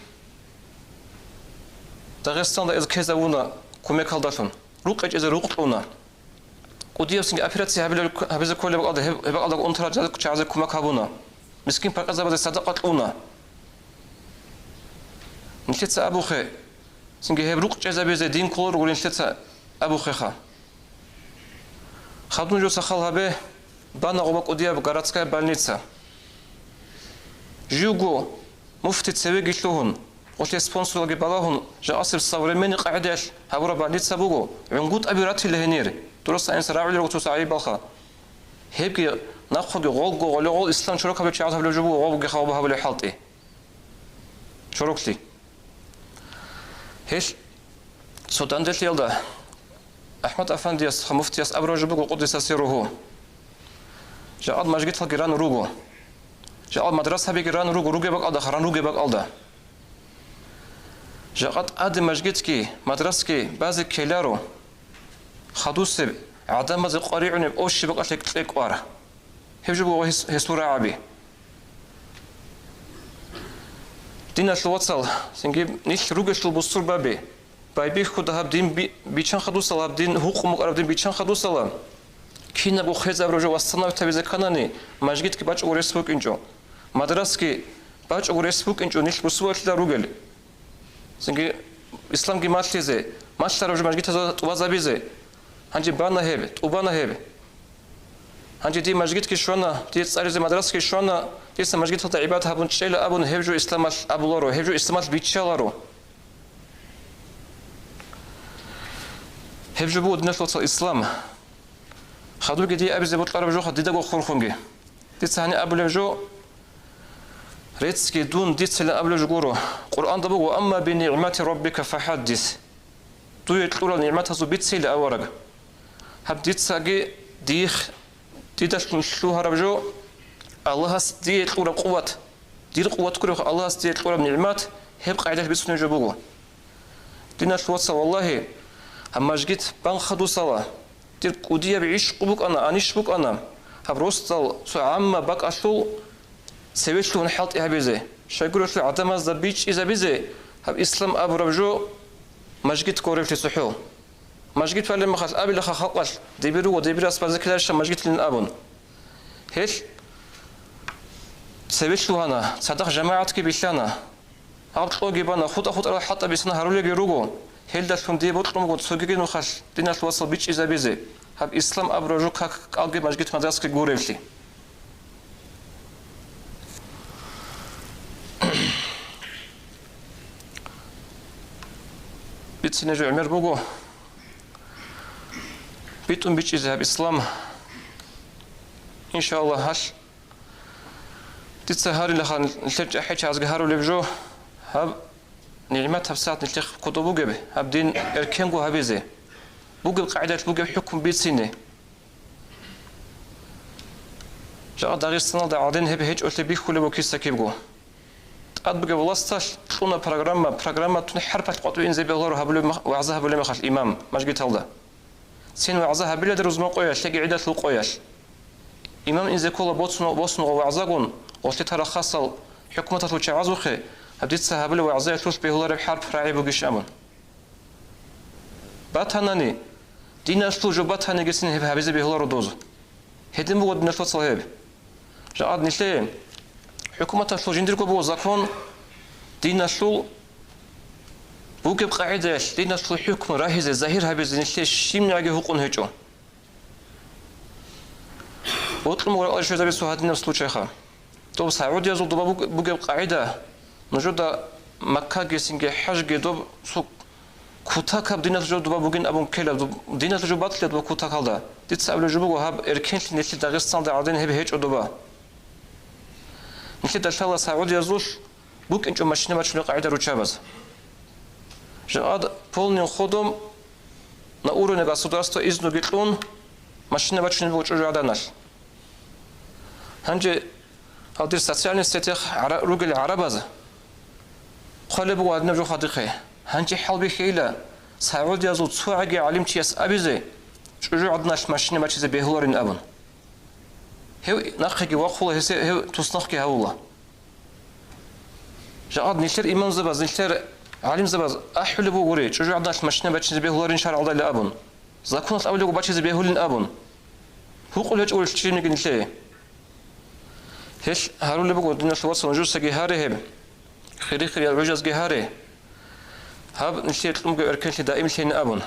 Дагъистаналда эз ккезавуна кумекалдалъун, рукъ гьечӀезе рукъ кьуна. КӀудияб цинги операция гьабилеб-, гьабизе кколеб бакӀалда гьеб, гьеб бакӀалда унтарал чагӀазе кумек гьабуна. Мискин-пакъирзабазе садакъа кьуна. Нилъеца абухъе, цинги гьеб рукъ чӀезабизе дин кколаро гури нилъеца абухъеха. Хадуб нужеца хал гьабе, бана гъоба кӀудияб городская больница. Живго муфти цевеги лъугьун, гъолъие спонсоралги балагьун, жакъасеб современный къагӀидаялъ гьабураб больница буго, гӀунгутӀаби ратила гьенир, дураса гӀинса рагӀулел руго цоцагӀайибалха. Гьебги нахъоги гъолго гъолегъол ислам чорокабилел чагӀаз гьабулеб жо буго гъобги хабаба гьабулеб хӀалтӀи. Чороклъи. Гьелъ цо данделъиялда АхӀмад Афандияс, муфтияс абураб жо буго, къуддиса сирругьу. Жакъад мажгиталги ран руго. Жакъад мадрасабиги ран руго, ругеб бакӀалда, ран ругеб бакӀалда. Жакъа тӀаде мажгитги, мадрасги базе ккеларо. Хадусеб, гӀадамазе къваригӀунеб ов щиб бакӀалъе кьекӀвар. Гьеб жо буго гьес-, гьесул рагӀаби. Диналъул вацал, цинги нилъ ругелъул бусурбаби, байбихьуда гьаб дин би-, биччан хадусала, гьаб дин гьукъун букӀараб дин биччан хадусала, кинабго хвезабураб жо восстановить гьабизе кканани, мажгитги бачӀого рес букӀинчӀо, мадрасги бачӀого рес букӀинчӀо нилъ бусурбабилъидал ругел. Цинги исламги малъизе, малъараб жо мажгитазда тӀубазабизе. Гьанже бана гьеб, тӀубана гьеб. Гьанже дие мажгитги щвана, дие цӀаризе мадрасаги щвана, дица мажгиталда гӀибадат гьабун чӀела абун, гьеб жо исламалъ абуларо, гьеб жо исламалъ биччаларо. Гьеб жо буго, диналъул вацал, ислам. Хадубги дие абизе бокьараб жоха дидаго хурхунги. Дица гьаниб абулеб жо, реццги дун дицайилан абулеб жо гуро. Къуръанда буго: «Амма би нигӀмати раббика фахаддис». Дуе кьурал нигӀматазул бицейила, авараг. Гьаб дицаги дих-, дидалъун лъугьараб жо, Аллагьас дие кьураб къуват, дир къуват гуреб Аллагьас дие кьураб нигӀмат, гьеб къайдалъ бицунеб жо буго. Диналъул вацал, валлагьи, гьаб мажгит бан хадусала, дир кӀудияб гӀишкъу букӀана, анищ букӀана, гьаб росдал цо гӀамма бакӀалъул цеве лъугьун хӀалтӀи гьабизе, щайгурелъул гӀадамазда бичӀчӀизабизе гьаб ислам абураб жо мажгит гуревлъи цохӀо. Мажгит балеб мехалъ абилаха халкъалъ: «Дибир руго, дибирас базеклъарищ мажгитлъилан», – абун. Гьелъ цеве лъугьана, цадахъ жамагӀатги билълъана. Гьаб кьоги бана, хутӀа-хутӀарал хӀалтӀи бицана гьарулелги руго. Гьелдалъун дие бокьун буго цогиги нухалъ, диналъул вацал, бичӀчӀизабизе, гьаб ислам абураб жо как кӀалги мажгит-мадрасаги гуревлъи. Бицине жо гӀемер буго битӀун бичӀчӀизе гьаб ислам. Иншаллагь, гьалъ дица гьарилаха нилъер чӀахӀи чагӀазги гьарулеб жо, гьаб нигӀмат гьаб сагӀат нилъехъ кодоб бугеб, гьаб дин эркенго гьабизе, бугеб къагӀидалъ бугеб хӀукму бицине. Жакъа Дагъистаналда гӀадин гьеб гьечӀолъи бихьулеб буго киса-кибго. ТӀад бугеб власталъ кьуна программа, программатун хӀарпалъ къватӀибе инзе бегьуларо гьабулеб мах-, вагӀза гьабулеб мехалъ имам мажгиталда. Цин вагӀза гьабилада рузман къоялъ яги гӀидалъул къоялъ. Имам инзе ккола босун-, босунгъо вагӀзагун, гъолъи тарахъасал хӀукуматалъул чагӀазухъе, гьаб дица гьабулеб вагӀзаялъулъ бегьулареб хӀарп рагӀи бугищ абун. Батанани, диналъул жо батанигицин гьеб гьабизе бегьуларо доз. Гьедин буго, диналъул вацал, гьеб. Жакъад нилъее хӀукуматалъул жиндирго буго закон, диналъул Бугеб къагӀидаялъ диналъул хӀукму рагьизе, загьир гьабизе нилъее щибниги гьукъун гьечӀо. Бокьун буго ракӀалде щвезабизе гьадинаб случайха. Доб сагӀудиязул доба буг-, бугеб къагӀида, нужеда Маккаги, цинги ХӀажги доб цо кутакаб диналъул жо доба бугин абун ккела, доб диналъул жо батила доб кутакалда. Дица абулеб жо буго, гьаб эркенлъи нилъер Дагъистаналда гӀадин гьеб гьечӀо доба. Нилъеда лъала сагӀудиязулъ букӀинчӀо машина бачунеб къагӀида руччабаз. Жакъад полным ходом на уровне государства изнуги кьун машина бачунеб буго чӀужугӀаданалъ. Гьанже гьал дир социальный сетях гӀара-, ругел гӀарабаз хъвалеб буго гьадинаб жо хадихъе. Гьанже хӀалбихьейила, сагӀудиязул цогӀаги гӀалимчияс абизе, чӀужугӀаданалъ машина бачизе бегьуларин абун. Гьев нахъеги вахъула, гьесе гьев туснахъги гьавула. Жакъад нилъер имамзабаз, нилъер гӀалимзабаз ахӀулеб бугури, чӀужугӀаданалъ машина бачизе бегьуларин шаргӀалдайилан абун, законалъ абулеб буго бачизе бегьулин абун. Гьукъулев гьечӀо гурищ чӀинеги нилъее. Гьелъ гьарулеб буго, диналъул вацал, нужецаги гьаре гьеб, хири-хириял гӀужазги гьаре. Гьаб нилъее кьунго эркенлъи даимлъейин абун.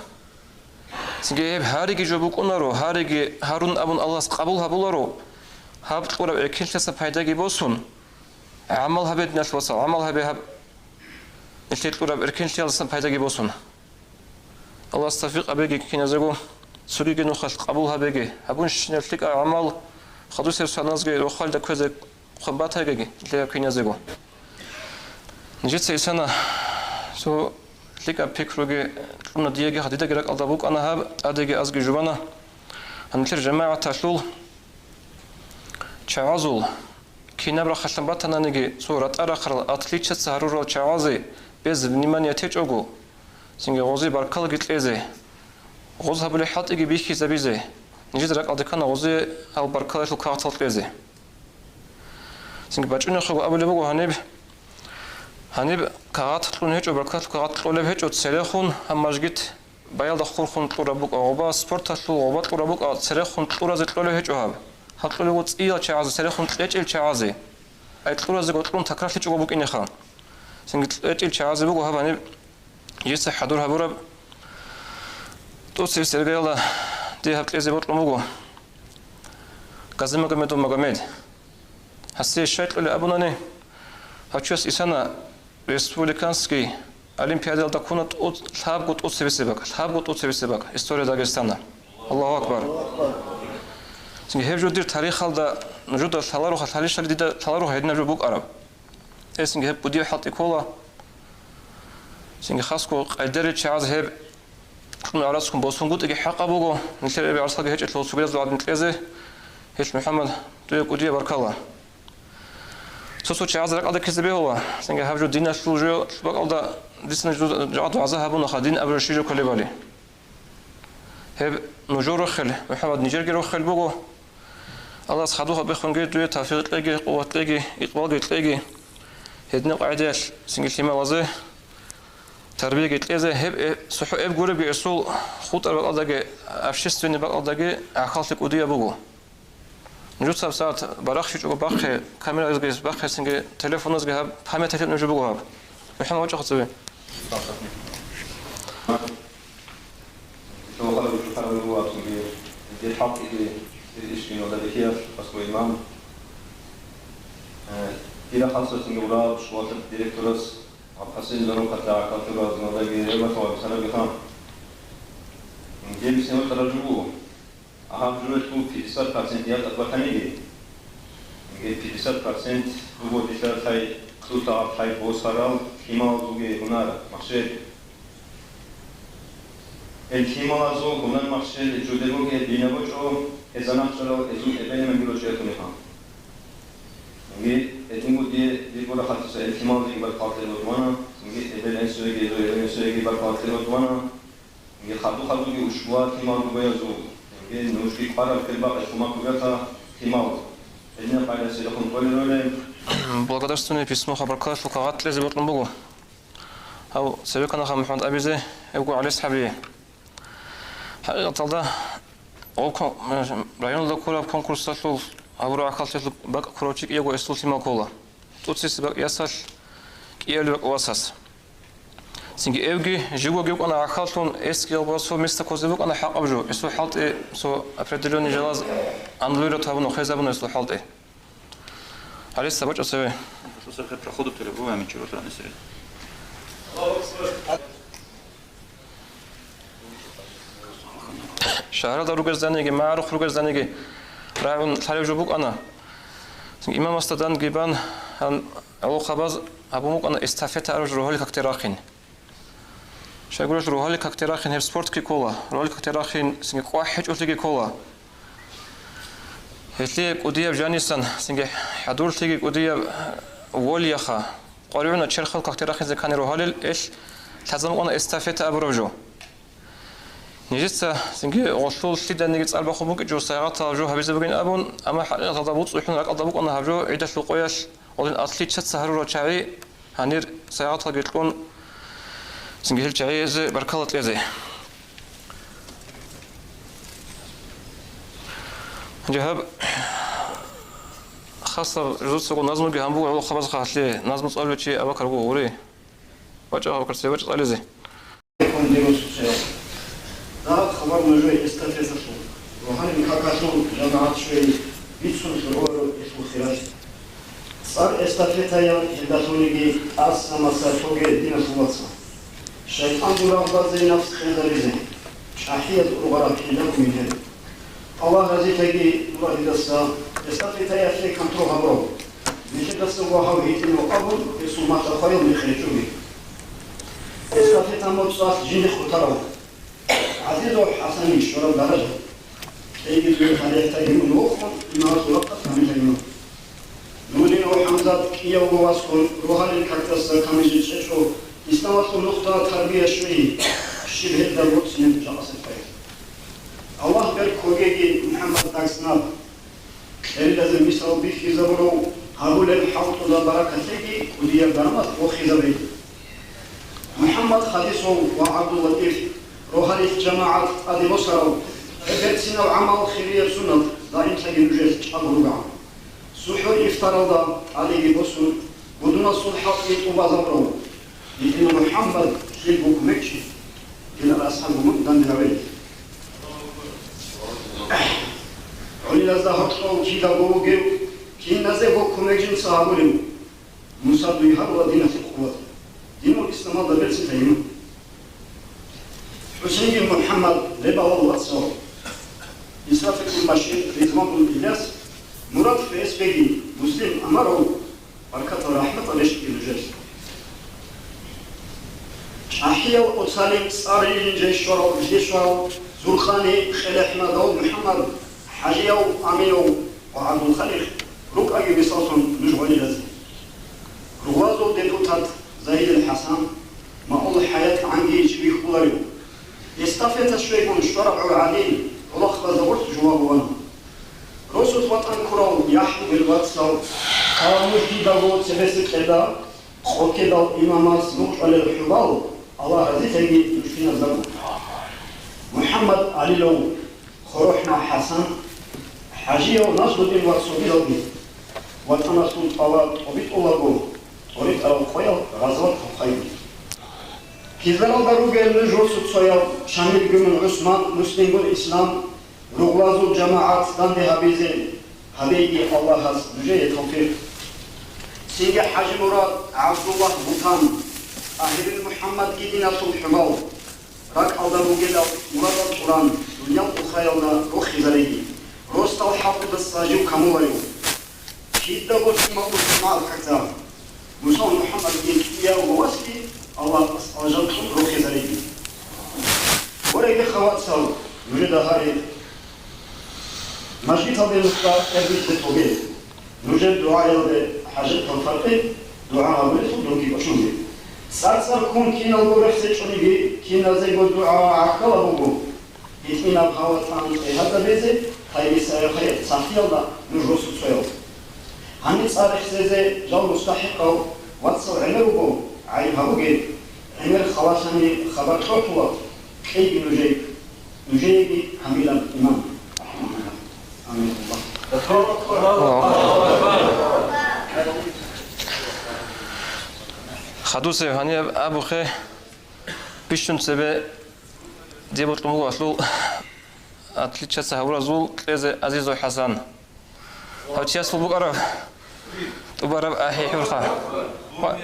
Цинги гьеб гьариги жо букӀунаро, гьариги гьарун абун Аллагьас къабул гьабуларо, гьаб кьураб эркенлъиялдасан пайдаги босун, гӀамал гьабе, диналъул вацал, гӀамал гьабе гьаб нилъее кьураб эркенлъиялдасан пайдаги босун. Аллагьас тавфикъ гьабеги киназего, цогиги нухалъ къабул гьабеги, гьабунщинаб лъикӀаб гӀамал хадусеб саназги рохалда кквезе хъван батагиги лъегӀаб киназего. Нижеца исана цо лъикӀаб пикруги кьуна диеги, дидаги ракӀалда букӀана гьаб, тӀадеги азги жубана. Гьанилъер жамагӀаталъул чагӀазул кинаб рахъалъан батананиги, цо ратӀа-рахъарал, отличаться гьарурал чагӀазе без внимания течӀого, цинги гъозе баркалаги кьезе, гъоз гьабулеб хӀалтӀиги бихьизабизе, нижеда ракӀалде ккана гъозе гьал баркалаялъул кагъатал кьезе. Цинги бачӀунехъего абулеб буго гьаниб, гьаниб кагъат кьун гьечӀо, баркалаялъул кагъат кьолеб гьечӀо, церехун гьаб мажгит баялда хурхун кьураб букӀа гъоба, спорталъул гъоба кьураб букӀа, церехун кьуразе кьолеб гьечӀо гьаб. Гьаб кьолеб буго цӀиял чагӀазе, церехун кьечӀел чагӀазе. Ай кьуразе гьоркьун такрарлъичӀого букӀинеха. Цинги кьечӀел чагӀазе буго гьаб гьаниб жеца хӀадур гьабураб. ТӀоцебе Сергеялда дие гьаб кьезе бокьун буго. Газимагомедов Магомед. Гьасие щай кьолеб абунани, гьав чияс исана республиканский олимпиадалда ккуна тӀо-, лъабго тӀоцебесеб бакӀ, лъабго тӀоцебесеб бакӀ, история Дагестана. Аллагьу акбар! Цинги гьеб жо дир тарихалда нужеда лъалароха, лъалищали дида лъалароха гьединаб жо букӀараб. Гьесинги гьеб кӀудияв хӀалтӀи ккола. Цинги хасго къайдарел чагӀаз гьеб кьун гӀарацгун босунгутӀиги хӀакъаб буго, нилъер эбел-гӀарцалги гьечӀелъул цогидазул гӀадин кьезе, гьелъ, МухӀаммад, дуе кӀудияб баркала. Цо-цо чагӀаз ракӀалде ккезе бегьула, цинги гьаб жо диналъул жо бакӀалда дица нуж-, жагӀад вагӀза гьабунаха, дин абураб щиб жо кколебали. Гьеб нужер рохел, МухӀаммад, нижерги рохел буго. Аллагьас хадуб гьабихъунги дуе тавфикъ кьеги, къуват кьеги, икъбалги кьеги. Гьединаб къагӀидаялъ цинги лъималазе тарбияги кьезе, гьеб, э, цохӀо эб гуребги эсул хутӀар бакӀалдаги, общественный бакӀалдаги гӀахьаллъи кӀудияб буго. Нужецаб сагӀат барахщичӀого бахъе, камеразги бахъе, цинги телефоназги гьаб, памяталъе нуж буго гьаб. МухӀаммад, вачӀа хъацаби. Дир хӀалтӀиги, дир ишги нодабихьиялъ, аскӀо имам. Э, дира хасасинги урал школалъа директорас, Гьасин Зарукъалъа гӀахьаллъуразулдаги регӀлъугьа бицарабиха. Гьеб сенатӀара жугьу. Гьаб журелъул пятьдесят процент ятӀа батаниги, гьеб пятьдесят процент буго дица лъай, цо сагӀат лъай босарал лъималазулги гьунар, махщел. Гьел лъималазул гьунар, махщел жуде бугеб динаб бачӀо, гьезда нахъчӀварал гьезул эбел-инанги рочӀеялъунихъа. Цинги гьединго дие, дир гурахъалъуса гьел лъималазеги баркалла кьезе бокьана, цинги эбел-инсуеги, гьезул эбел-инсуеги баркалла кьезе бокьана. Цинги хадур-хадурги ушкула лъимал ругоязул, цинги нужги кӀвараб квер бакъи хъумаккугата лъимал. Гьединаб къайдаялъ рехун кӀолел ролел. Благодарственное письмо, хабар ккаралъул кагъат кьезе бокьун буго. Гьав цеве кканаха МухӀаммад абизе, гьебго ГӀалис хӀабие. ХӀакъикъаталда, гъо кон-, районалда ккураб конкурсалъул гьабураб гӀахьаллъиялъул бакӀ ккурав чи кӀиявго эсул лъимал ккола. ТӀоцебесеб бакӀ ясалъ, кӀиабилеб бакӀ васас. Цинги эвги, живгоги вукӀана гӀахьаллъун, эсги гьабураб цо места ккозе букӀана хӀакъаб жо, гьесул хӀалтӀи, цо определённый жалаз аннулировать гьабуна, хвезабуна гьесул хӀалтӀи. Гьале цо бачӀа цеве. Шагьаралда ругезданиги, магӀарухъ ругезданиги рагӀун лъалеб жо букӀана. Имамасда данги бан, гьан гӀолохъабаз гьабун букӀана эстафета араб жо рогьалил какде рахъин. Щайгурелъул рогьалил какде рахъин гьеб спортги ккола, рогьалил какде рахъин цинги кӀвахӀ гьечӀолъиги ккола. Гьелъие кӀудияб жанисан цинги хӀадурлъиги кӀудияб волеха, къваригӀуна черхал какде рахъизе ккани рогьалил, ил лъазабун букӀана эстафета абураб жо. Нижеца цинги гъолъул лъиданиги цӀар бахъун букӀинчӀо, сайгъатал жо гьабизе бугин абун, амма хӀакъикъаталда буцӀцӀухӀун ракӀалда букӀана гьаб жо гӀидалъул къоялъ гъолин атличаца гьарурал чагӀи гьанир сайгъаталги кьун, цинги гьел чагӀизе баркала кьезе. Гьанже гьаб хасаб жуцаго назмуги гьабуго гӀолохъабазухъа гьалъе назму цӀалулев чи Абакар вуго гъури. ВачӀа, Абакар, цеве вачӀа цӀализе. Дагьаб хабар нужее эстафеталъул, рогьалил какалъул жамагӀат щвей бицун лъугӀунаро гьелъул хиралъи. ЦӀар эстафетаян гьелдалъуниги тӀаса-маса тоге, диналъул вацал. ШайтӀан дур рагъбазе, нафс къезаризе, чӀахӀиял ургъараб хӀиллаго мигьеб. Аллагь разилъаги дур гьелдаса, эстафетаялъе контроль гьабурав. Нилъедаса вагьав гьитӀинав абун, гьесул мацӀа хваял михъ гьечӀоги. Эстафета моцӀалъ жиндихъ хутарав. ГӀазизов ХӀасани щвараб даража. Кьейги дуе гьалихӀтаги мун вохун, имарат урахъа камилайнав. Нурдинов ХӀамзат кӀиявго васкун, рогьалил какдаса камизе чӀечӀо, исламалъул нухда тарбия щвей, щиб гьелда борцинеб жакъасеб къоялъ. Аллагь бер ккогеги МухӀаммад дагснаб. Кьерилазе мисал бихьизабурав, гьабулеб хӀалтӀуда баракатлъеги кӀудияб дармалъ вохизабе. МухӀаммад Хадисов ва ГӀабдуллатӀиф, рогьалил жамагӀат тӀаде босарав, гьеб берцинаб гӀамал, хирияб сунат даимлъаги нужелъ чӀаго ругогӀан. СухӀур-ифтаралда тӀадеги босун, будунасул хӀалтӀи тӀубазабурав. Гьедин МухӀаммад, лъил букӀ мекчи, динал асхӀаб гумун данде гьаве. ГӀолилазда гьоркьов кидаго вугев, киназего кумек жинца гьабурев. Муса дуй гьарула диналъе къуват. Динул исламалда берцин тайин. ХӀусейнги МухӀаммад, Лебалал вацал, Исрафилгун Башир, Ризвангун Иляс, Мурад ФСБ-ги, Муслим Амаров, баркатал рахӀматал рещтӀги нужер. ЧӀахӀиял Оцалин, ЦӀарилин, Жейщварал, Жейщварал, Зурхани, Хелехмадал МухӀаммад, ХӀажияв Аминов ва ГӀабдулхалих рукӀаги мисаллъун нуж гъолилазе. Ругъвазул депутат Загьидил ХӀасан, Маул ХӀаят гӀанги чи бихьуларев. Эстафета щвейгун щвараб гӀур гӀадин, гӀолохъабазда гъорлъ жуваб вана. Росулъ ватӀан ккурав ЯхӀя, вацал, гьав нуж дидаго цебесеб кьеда, къокедал имамас мукъалел хӀубал, Аллагь разилъаги нуж киназдаго. МухӀаммад ГӀалилов, ХорохӀна ХӀасан, ХӀажияв Нажмудин ва цогидалги, ватӀаналъул тӀалаб тӀобитӀулаго, тӀоритӀарал къоял гъазават хъухъайги. Кизаралда ругел нуж росуцоял Шамилгун ГӀусман, Муслимгун Ислам, ругълазул жамагӀат данде гьабизе гьабейги Аллагьас нужее тавфикъ. Цинги ХӀажимурад, ГӀабдуллагь Бутан, ТӀагьирил МухӀаммадги диналъул хӀубал, ракӀалда ругелал мурадал тӀуран, дуниял-ухраялда рохизареги, росдал хӀалтӀудаса жив камуларев. Кидаго лъималъул жамагӀат какда, Мусал МухӀаммадги кӀиявго васги Аллагьас алжан кьун рохизареги. Вореги, хавацал, нужеда гьари мажгиталде нухда тӀербитӀе тоге. Нужер дугӀаялде хӀажатал фаркъи, дугӀа гьабулелъул дунги кӀочонге. ЦӀар-цӀар ккун киналго рехсечӀониги, киназего дугӀа гӀахьалаб буго. ГьитӀинаб гьава тӀан тӀегьазабизе, гьайбицайахъе цахиялда нуж росуцоял. Гьаниб цӀар рехсезе жал мустахӀикъав вацал гӀемер вуго, гӀайиб гьабуге, гӀемер халалъани хабар кьотула, кьейги нужей. Нужееги гьабилаб иман. Амин. Хадусев гьаниб абухъе. Бищун цебе дие бокьун буго гьалъул отличаться гьавуразул кьезе Азизов ХӀасан. Гьав чиясул букӀараб тӀубараб ахӀи хӀурха. Ва-,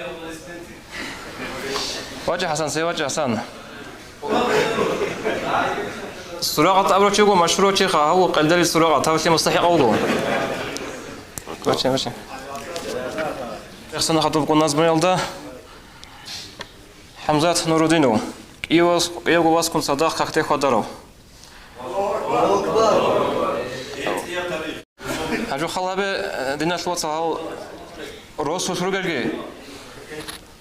вачӀа, ХӀасан, се вачӀа, ХӀасан. Суракъат абурав чи вуго, машгьурав чиха, гьав къелдери Суракъат, гьав лъимал мустахӀикъав вуго. Ваче, ваче. Ихсана хадуб назмуялда ХӀамзат Нурудинов. КӀиявас-, кӀиявго васкун цадахъ какде хьвадарав. Гьанже хал гьабе, э, диналъул вацал, гьал росулъ ругелги,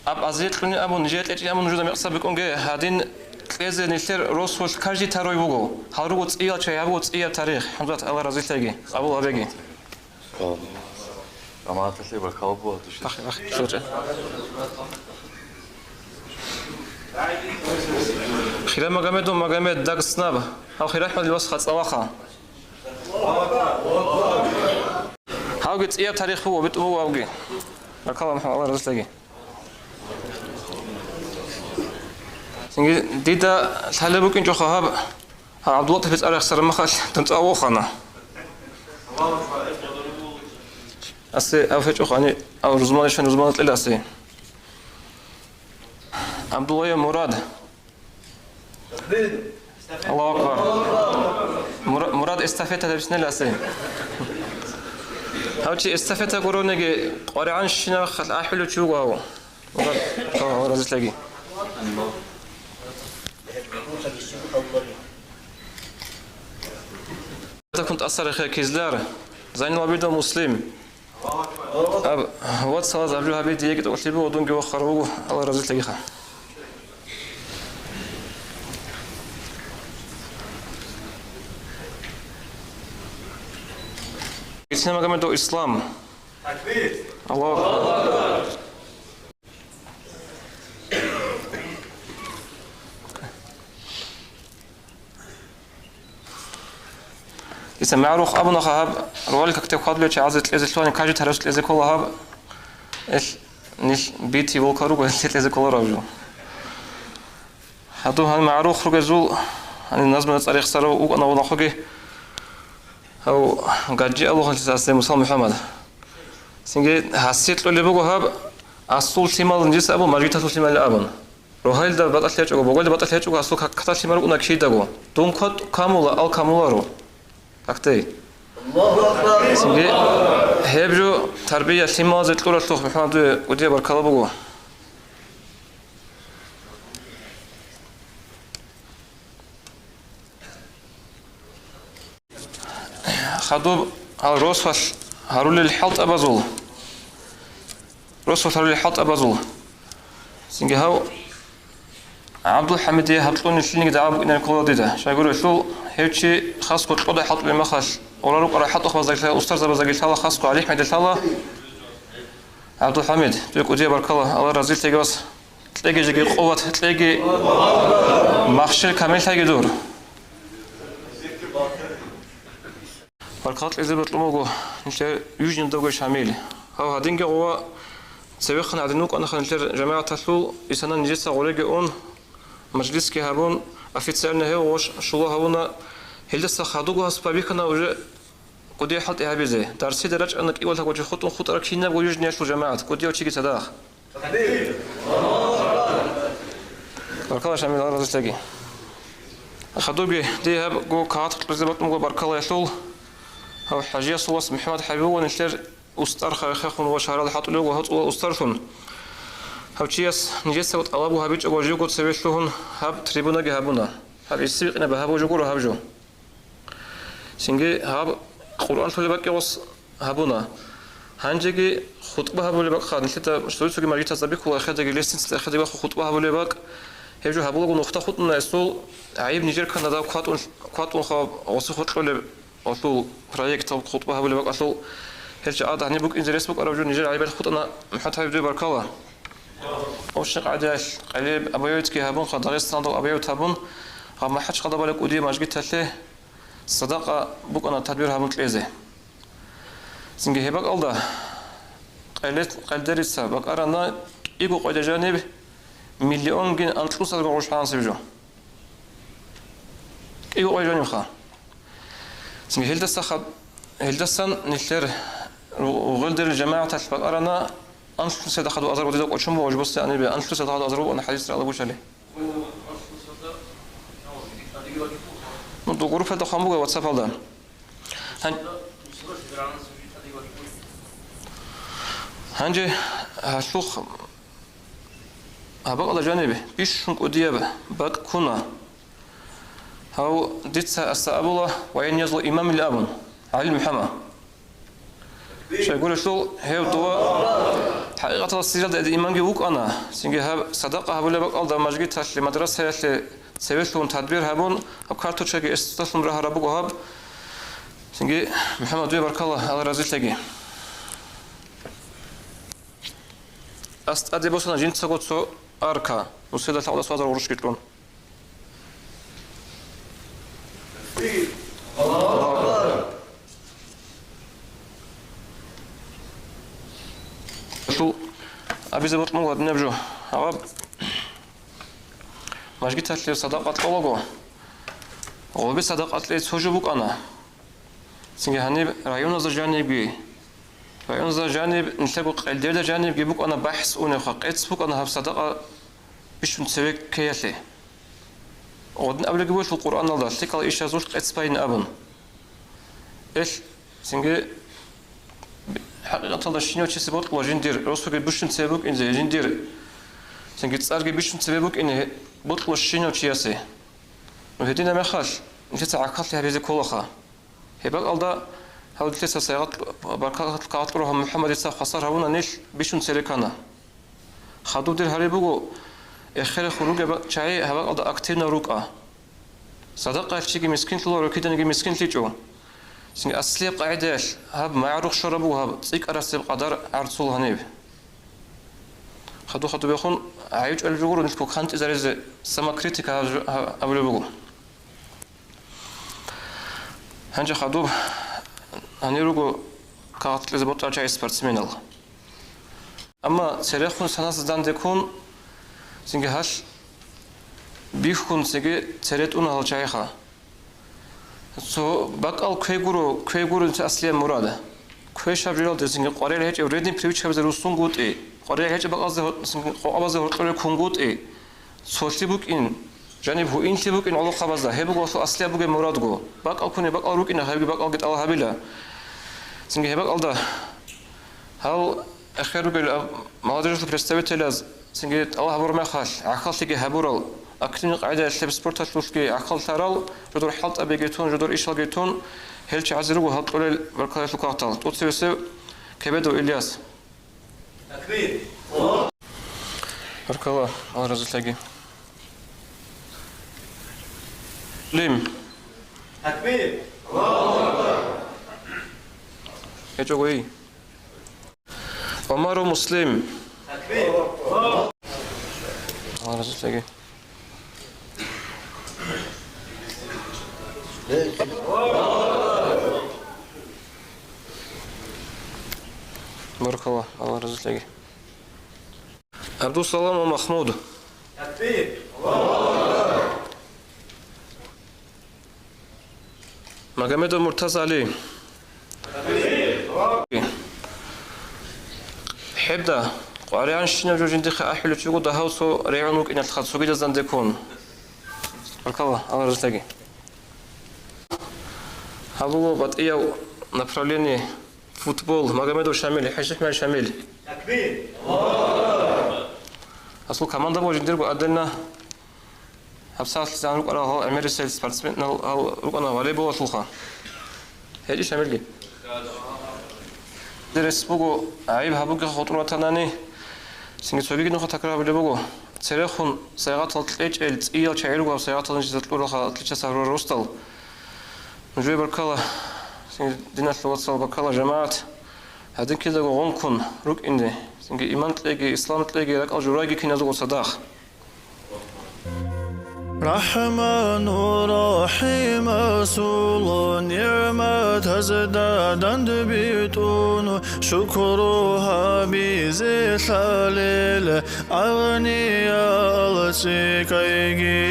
аб азиялъуни абун, нижее кьечӀин абун нужеда мекъсаб бикӀунге, гьадин кьезе нилъер росулъ каждый тарой буго. Гьал руго цӀиял чагӀи, гьаб буго цӀияб тарих. ХӀамзат, Аллагь разилъеги, къабул гьабеги. Амма аталъе бакалбу атуши. Бахъи, бахъи, лъочӀа. Хирагьмагомедов Магомед, Дагъистанаб. Гьав Хирагьмадил вас хацӀалаха. Гьавги цӀияб тарих буго, битӀун буго гьавги. Баркала, МухӀаммад, Аллагь разилъеги. Цинги дида лъалеб букӀинчӀоха гьаб, гьаб ГӀабдуллатӀип цӀар рехсараб махалъ дун цӀа вохана. Асе гьав гьечӀохани, гьав рузманищан рузмана кьела асе. ГӀабдуллаев Мурад. Аллагьу акбар. Мура-, Мурад эстафета деб снеласе. Гьав чи эстафета гурониги къваригӀан щинаб халъ ахӀулев чи вуго гьав. Мурад, Аллагь разилъеги. Такун тӀасарахъе кизлар. Зайнул Абидов Муслим. Аб-, вацалаз абжу гьабиди, еги тӀокӀлъи буго, дунги вохар вуго, Аллагь разилъагиха. Исламагомедов Ислам. Аллагьу акбар. Дица магӀрух абунаха гьаб, ролик какде хьвадулев чагӀазе кьезе лъугьани, каждый тарас кьезе ккола гьаб, эл нилъ бити волка руго, эл кьезе кколарав жо. Гьадуб гьаниб магӀрух ругезул, гьаниб назмана цӀарихсарав вукӀана валахъуги, гьав Гаджи Аллагьлъиса асе Мусал МухӀаммад. Цинги гьасие кьолеб буго гьаб, асул лъимал нижеса абун, мажгиталъул лъималил абун. Рогьалда батӀалъи гьечӀого, богьалда батӀалъи гьечӀого, асул как-, какда лъимал рукӀуна кидаго. Дун кватӀ камула, ал камуларо. Какде. Цинги гьеб жо тарбия лъималазе кьуралъухъ, МухӀаммад, дуе кӀудияб баркала буго. Хадуб гьал росулъ гьарулел хӀалтӀабазул, росулъ гьарулел хӀалтӀабазул. Цинги гьав ГӀабдулхӀамидие гьаб кьуни лъилниги дагӀа букӀинаре ккола дида. Щайгурелъул, гьев чи хасго кьода хӀалтӀулеб махалъ, ора рукӀарал хӀалтӀухъабаздаги лъала, устарзабаздаги лъала, хасго гӀалихӀмеде лъала. ГӀабдулхӀамид, дуе кӀудияб баркала, Аллагь разилъеги вас. Кьеги жеги къуват, кьеги махщел камиллъайги дур. Баркал кьезе бокьун буго нилъер Южный Довгой Шамил. Гьав гьадинги гъова цевехъан гӀадин вукӀанаха нилъер жамагӀаталъул, исана нижеца гъореги ун, мажлисги гьабун, официально гьев гъош щула гьавуна, гьелдаса хадуго гьас бабихьана уже кӀудиял хӀалтӀи гьабизе. Дарсида рачӀана кӀиго лъабго чи хутӀун хутӀарал кинабго Южниялъул жамагӀат, кӀудияв чиги цадахъ. Баркала, Шамил, Аллагь разилъеги. Хадубги, дие гьаб го кагъат кьезе бокьун буго баркалаялъул, гьав ХӀажиясул вас МухӀаммад ХӀабибулла нилъер устар хахехун ва шагьаралда хӀалтӀулев ва гьоцӀула устарлъун. Гьав чияс нижеца тӀалабго гьабичӀого живго цеве лъугьун гьаб трибунаги гьабуна. Гьаб гьесие бикъинаб гьаб жо гуро гьаб жо. Цинги гьаб Къуръан лъулеб бакӀ гъос гьабуна. Гьанжеги хутӀба гьабулеб бакӀха, нилъеда цоги-цоги мажгитазда бихьула, эхедаги лестницаялда эхедаги бахъун хутӀба гьабулеб бакӀ. Гьеб жо гьабулаго нухда хутӀуна гьесул, гӀайиб нижер ккана дав кватӀун, кватӀунха гъосихъо кьолеб гьалъул проект, гьаб хутӀба гьабулеб бакӀалъул. Гьел чагӀаз гьаниб букӀинзе рес букӀараб жо нижер гӀайибал хутӀана, МухӀаммад ХӀабиб, дуе баркала. Оши къагӀидаялъ къелеб объявитги гьабунха, Дагъистаналда объявит гьабун, гьаб МахӀачхъалда балеб кӀудияб мажгиталъе садакъа букӀана тадбир гьабун кьезе. Цинги гьеб бакӀалда къеле-, къелдерица бакӀарана кӀиго къойда жаниб миллионгин анкьусарго гъуш хӀансиб жо. КӀиго къвай жанибха. Цинги гьелдаса хаб-, гьелдасан нилъер ру-, ругъелдерил жамагӀаталъ бакӀарана, анлъун цадахъа дуазар гъудида кӀочон буго, жубосе анибе, анлъун цадахъа дуазар буго, хӀадис рагӀалаб гучали. Ну, ду группада хъван буго WhatsApp-алда. Гьан-, гьанже гьалъухъ гьаб бакӀалда жаниб бищун кӀудияб бакӀ ккуна. Гьав дица аса абула, ва гьениб язул имамил абун, ГӀалил МухӀаммад. Щайгурелъул гьев дова хӀакъикъаталда сиралда имамги вукӀана, цинги гьаб садакъа гьабулеб бакӀалда мажгиталъе, мадрасаялъе цевелъун тадбир гьабун, гьаб карточкаги эсдалъун рагьараб буго гьаб. Цинги, МухӀаммад, дуе баркала, Аллагь разилъаги. Ас тӀаде босана жинцаго цо арка, нусида лъагӀдас вазар гъурущги кьун. Шул абизе бокьун гьадинаб жо. Гьаб мажгиталъе садакъа кьолаго, гъоби садакъа кьей цо жо букӀана. Цинги гьаниб районазда жанибги, районазда жаниб, нилъерго къелдерда жанибги букӀана бахӀс уневха, къец букӀана гьаб садакъа бищун цеве ккеялъе. Гъодин абулебги бугелъул Къуръаналда, лъикӀал ишазулъ къец байин абун. Эл, цинги, хӀакъикъаталда щинав чиясе бокьула жиндир росуги бищун цебе букӀине, жиндир, цинги, цӀарги бищун цебе букӀине бокьула щинав чиясе. Ну, гьединаб мехалъ, нилъеца гӀахьаллъи гьабизе кколаха. Гьеб бакӀалда гьав нилъеца сайгъат-, баркат-, кагъат кьурав МухӀаммадица хвасар гьабуна, нилъ бищун цере ккана. Хадуб дир гьариб буго, эхерехун ругеб чагӀи гьаб бакӀалда активно рукӀа. Садакъаялъ чиги мискинлъула, рокиданиги мискинлъичӀо. Цинги аслияб къагӀидаялъ гьаб магӀарухъ щвараб буго гьаб цӀикӀкӀарасеб къадар гӀарцул гьаниб. Хадуб-хадубехун гӀайчӀвалеб жо гуро нилъго кантӀизаризе самокритика гьаб-, гьаб-, гьабулеб буго. Гьанже хадуб гьанир руго кагъат кьезе бокьарав чагӀи спортсменал. Амма церехун саназда данде ккун, цинги гьалъ бихьун цеги цере тӀуна гьал чагӀиха. Цо бакӀал кквей гуро, кквей гуро нилъер аслияб мурад. Квешаб жоялда цинги къваригӀел гьечӀеб вредный привычкабазе руссунгутӀи, къваригӀел гьечӀеб бакӀазде гьо-, цинги къокъабазе гьоркьоре ккунгутӀи, цолъи букӀин, жаниб гьуинлъи букӀин гӀолохъабазда, гьеб буго асул аслияб бугеб мурадго. БакӀал ккуни бакӀал рукӀина, гьебги бакӀалги тӀалаб гьабила. Цинги гьеб бакӀалда гьал эхер ругел аб-, молодежалъул представителаз цинги тӀалаб гьабураб мехалъ, гӀахьаллъиги гьабурал, активный къагӀидаялъ гьеб спорталъулъги гӀахьаллъарал, жодор хӀалтӀабиги тун, жодор ишалги тун, гьел чагӀазе руго гьал кьолел баркаллъул кагътал. ТӀоцебесев Кебедов Ильяс. Баркала, Аллагь разилъаги. Лим. ГьечӀогойи. Умару Муслим. Аллагь разилъаги. Баркала, Аллагь разилъаги. Абдусалам ва Махмуд. Магомедов Муртазали. ХӀебда, къваригӀанщинаб жо жиндихъе ахӀулев чи вуго дагьав цо регӀун вукӀиналъха цогидаздан декун. Баркала, Аллагь разилъаги. Гьаб буго батӀияв направление футбол, Магомедов Шамил, ХӀажихӀмад Шамил. Асул команда буго жиндирго отдельно. ГьабсагӀат лъизан рукӀарал гьал гӀемерисел спортсменал гьал рукӀана волейболалъулха. ГьечӀищ гьабилги? Дерес буго, гӀайиб гьабуги хутӀун ватанани, цинги цогиги нуха такрар гьабулеб буго. Церехун сайгъатал кьечӀел цӀиял чагӀи руго гьаб сайгъатал нижеца кьуралха отличаса гьарурал росдал. Нужее баркала, цинги диналъул вацал, баркала, жамагӀат. Гьадин кидаго гъункун рукӀинде, цинги иман кьеги, ислам кьеги, ракӀал журайги киназулго цадахъ. РахӀману рахӀимасул нигӀматазда дандбитӀун, шукру гьабизе лъалел, агъниял цӀикӀкӀайги,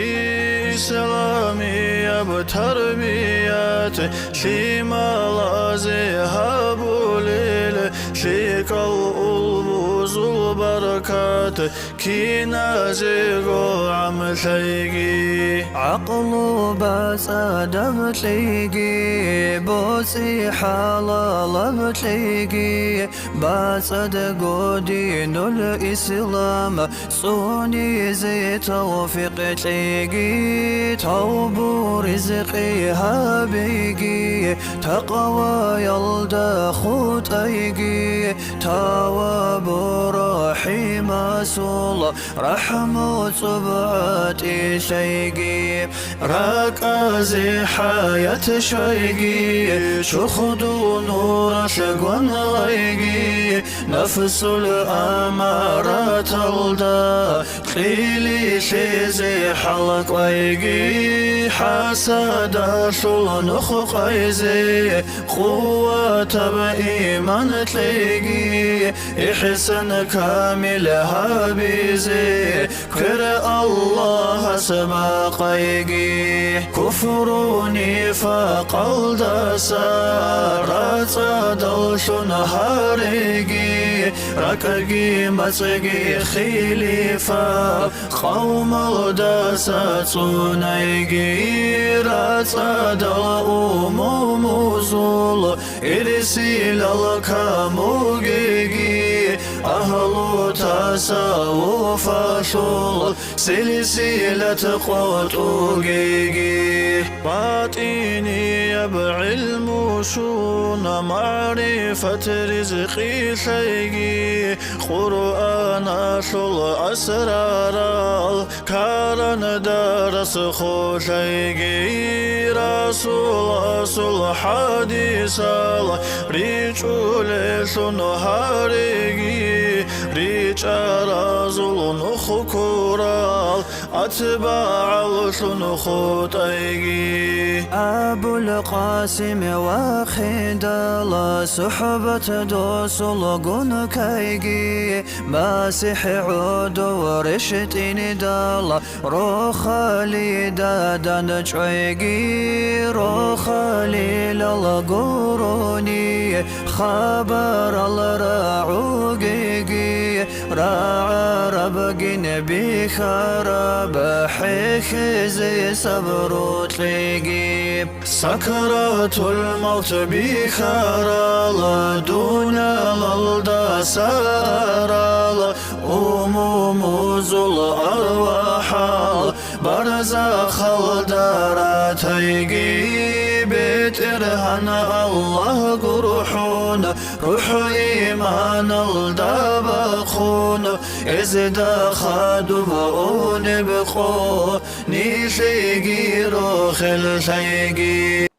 исламияб тарбият лъималазе гьабулел, лъикӀал улбузул баркат киназего гӀамлъайги. ГӀакълу бацӀцӀадаб кьейги, боцӀи хӀалалаб кьейги, бацӀцӀадго динуль ислам цӀунизе тавфикъ кьейги, тавбу ризкъи гьабейги, такъваялда хутӀайги, тавабу рахӀимасул рахӀму цӀоб гӀатӀилъайги. РакӀазе хӀаят щвайги, чурхдул нуралъ гвангъайги, нафсул амараталда къили лъезе хӀалкӀвайги, хӀасадалъул нух къайзе къуватаб иман кьейги, ихсан камил гьабизе квер Аллагьас бакъайги. Куфру нифакъалдаса рацӀцӀадаллъун гьареги, ракӀги мацӀги хилифаб къавмалдаса цӀунайги, рацӀцӀадал умумузул ирсилал камугеги, агьлу тасаввуфалъул силсилат къотӀугеги. БатӀинияб гӀилму щун, магӀрифат ризкъи лъайги, Къуръаналъул асрарал каран дарас хъулъайги, Расуласул хӀадисал ричӀчӀулеллъун гьареги, ричӀаразул нух ккурал атбагӀаллъун хутӀайги. Абул Къасим вахъидал сухӀбат досул гункайги, МасихӀ гӀодов рещтӀинидал рохалида данчӀвайги, рохалилал гурони хабарал рагӀугеги, рагӀарабгин бихьараб хӀехьезе сабру кьеги. Сакратул мавт бихьарал, дуниялалдаса арал, умумузул арвахӀал барзахалда ратайги, БетӀергьан Аллагь гурхӀун, рухӀ иманалда бахъун, гьезда хадуб унеб къо, нилъеги рохел лъайги.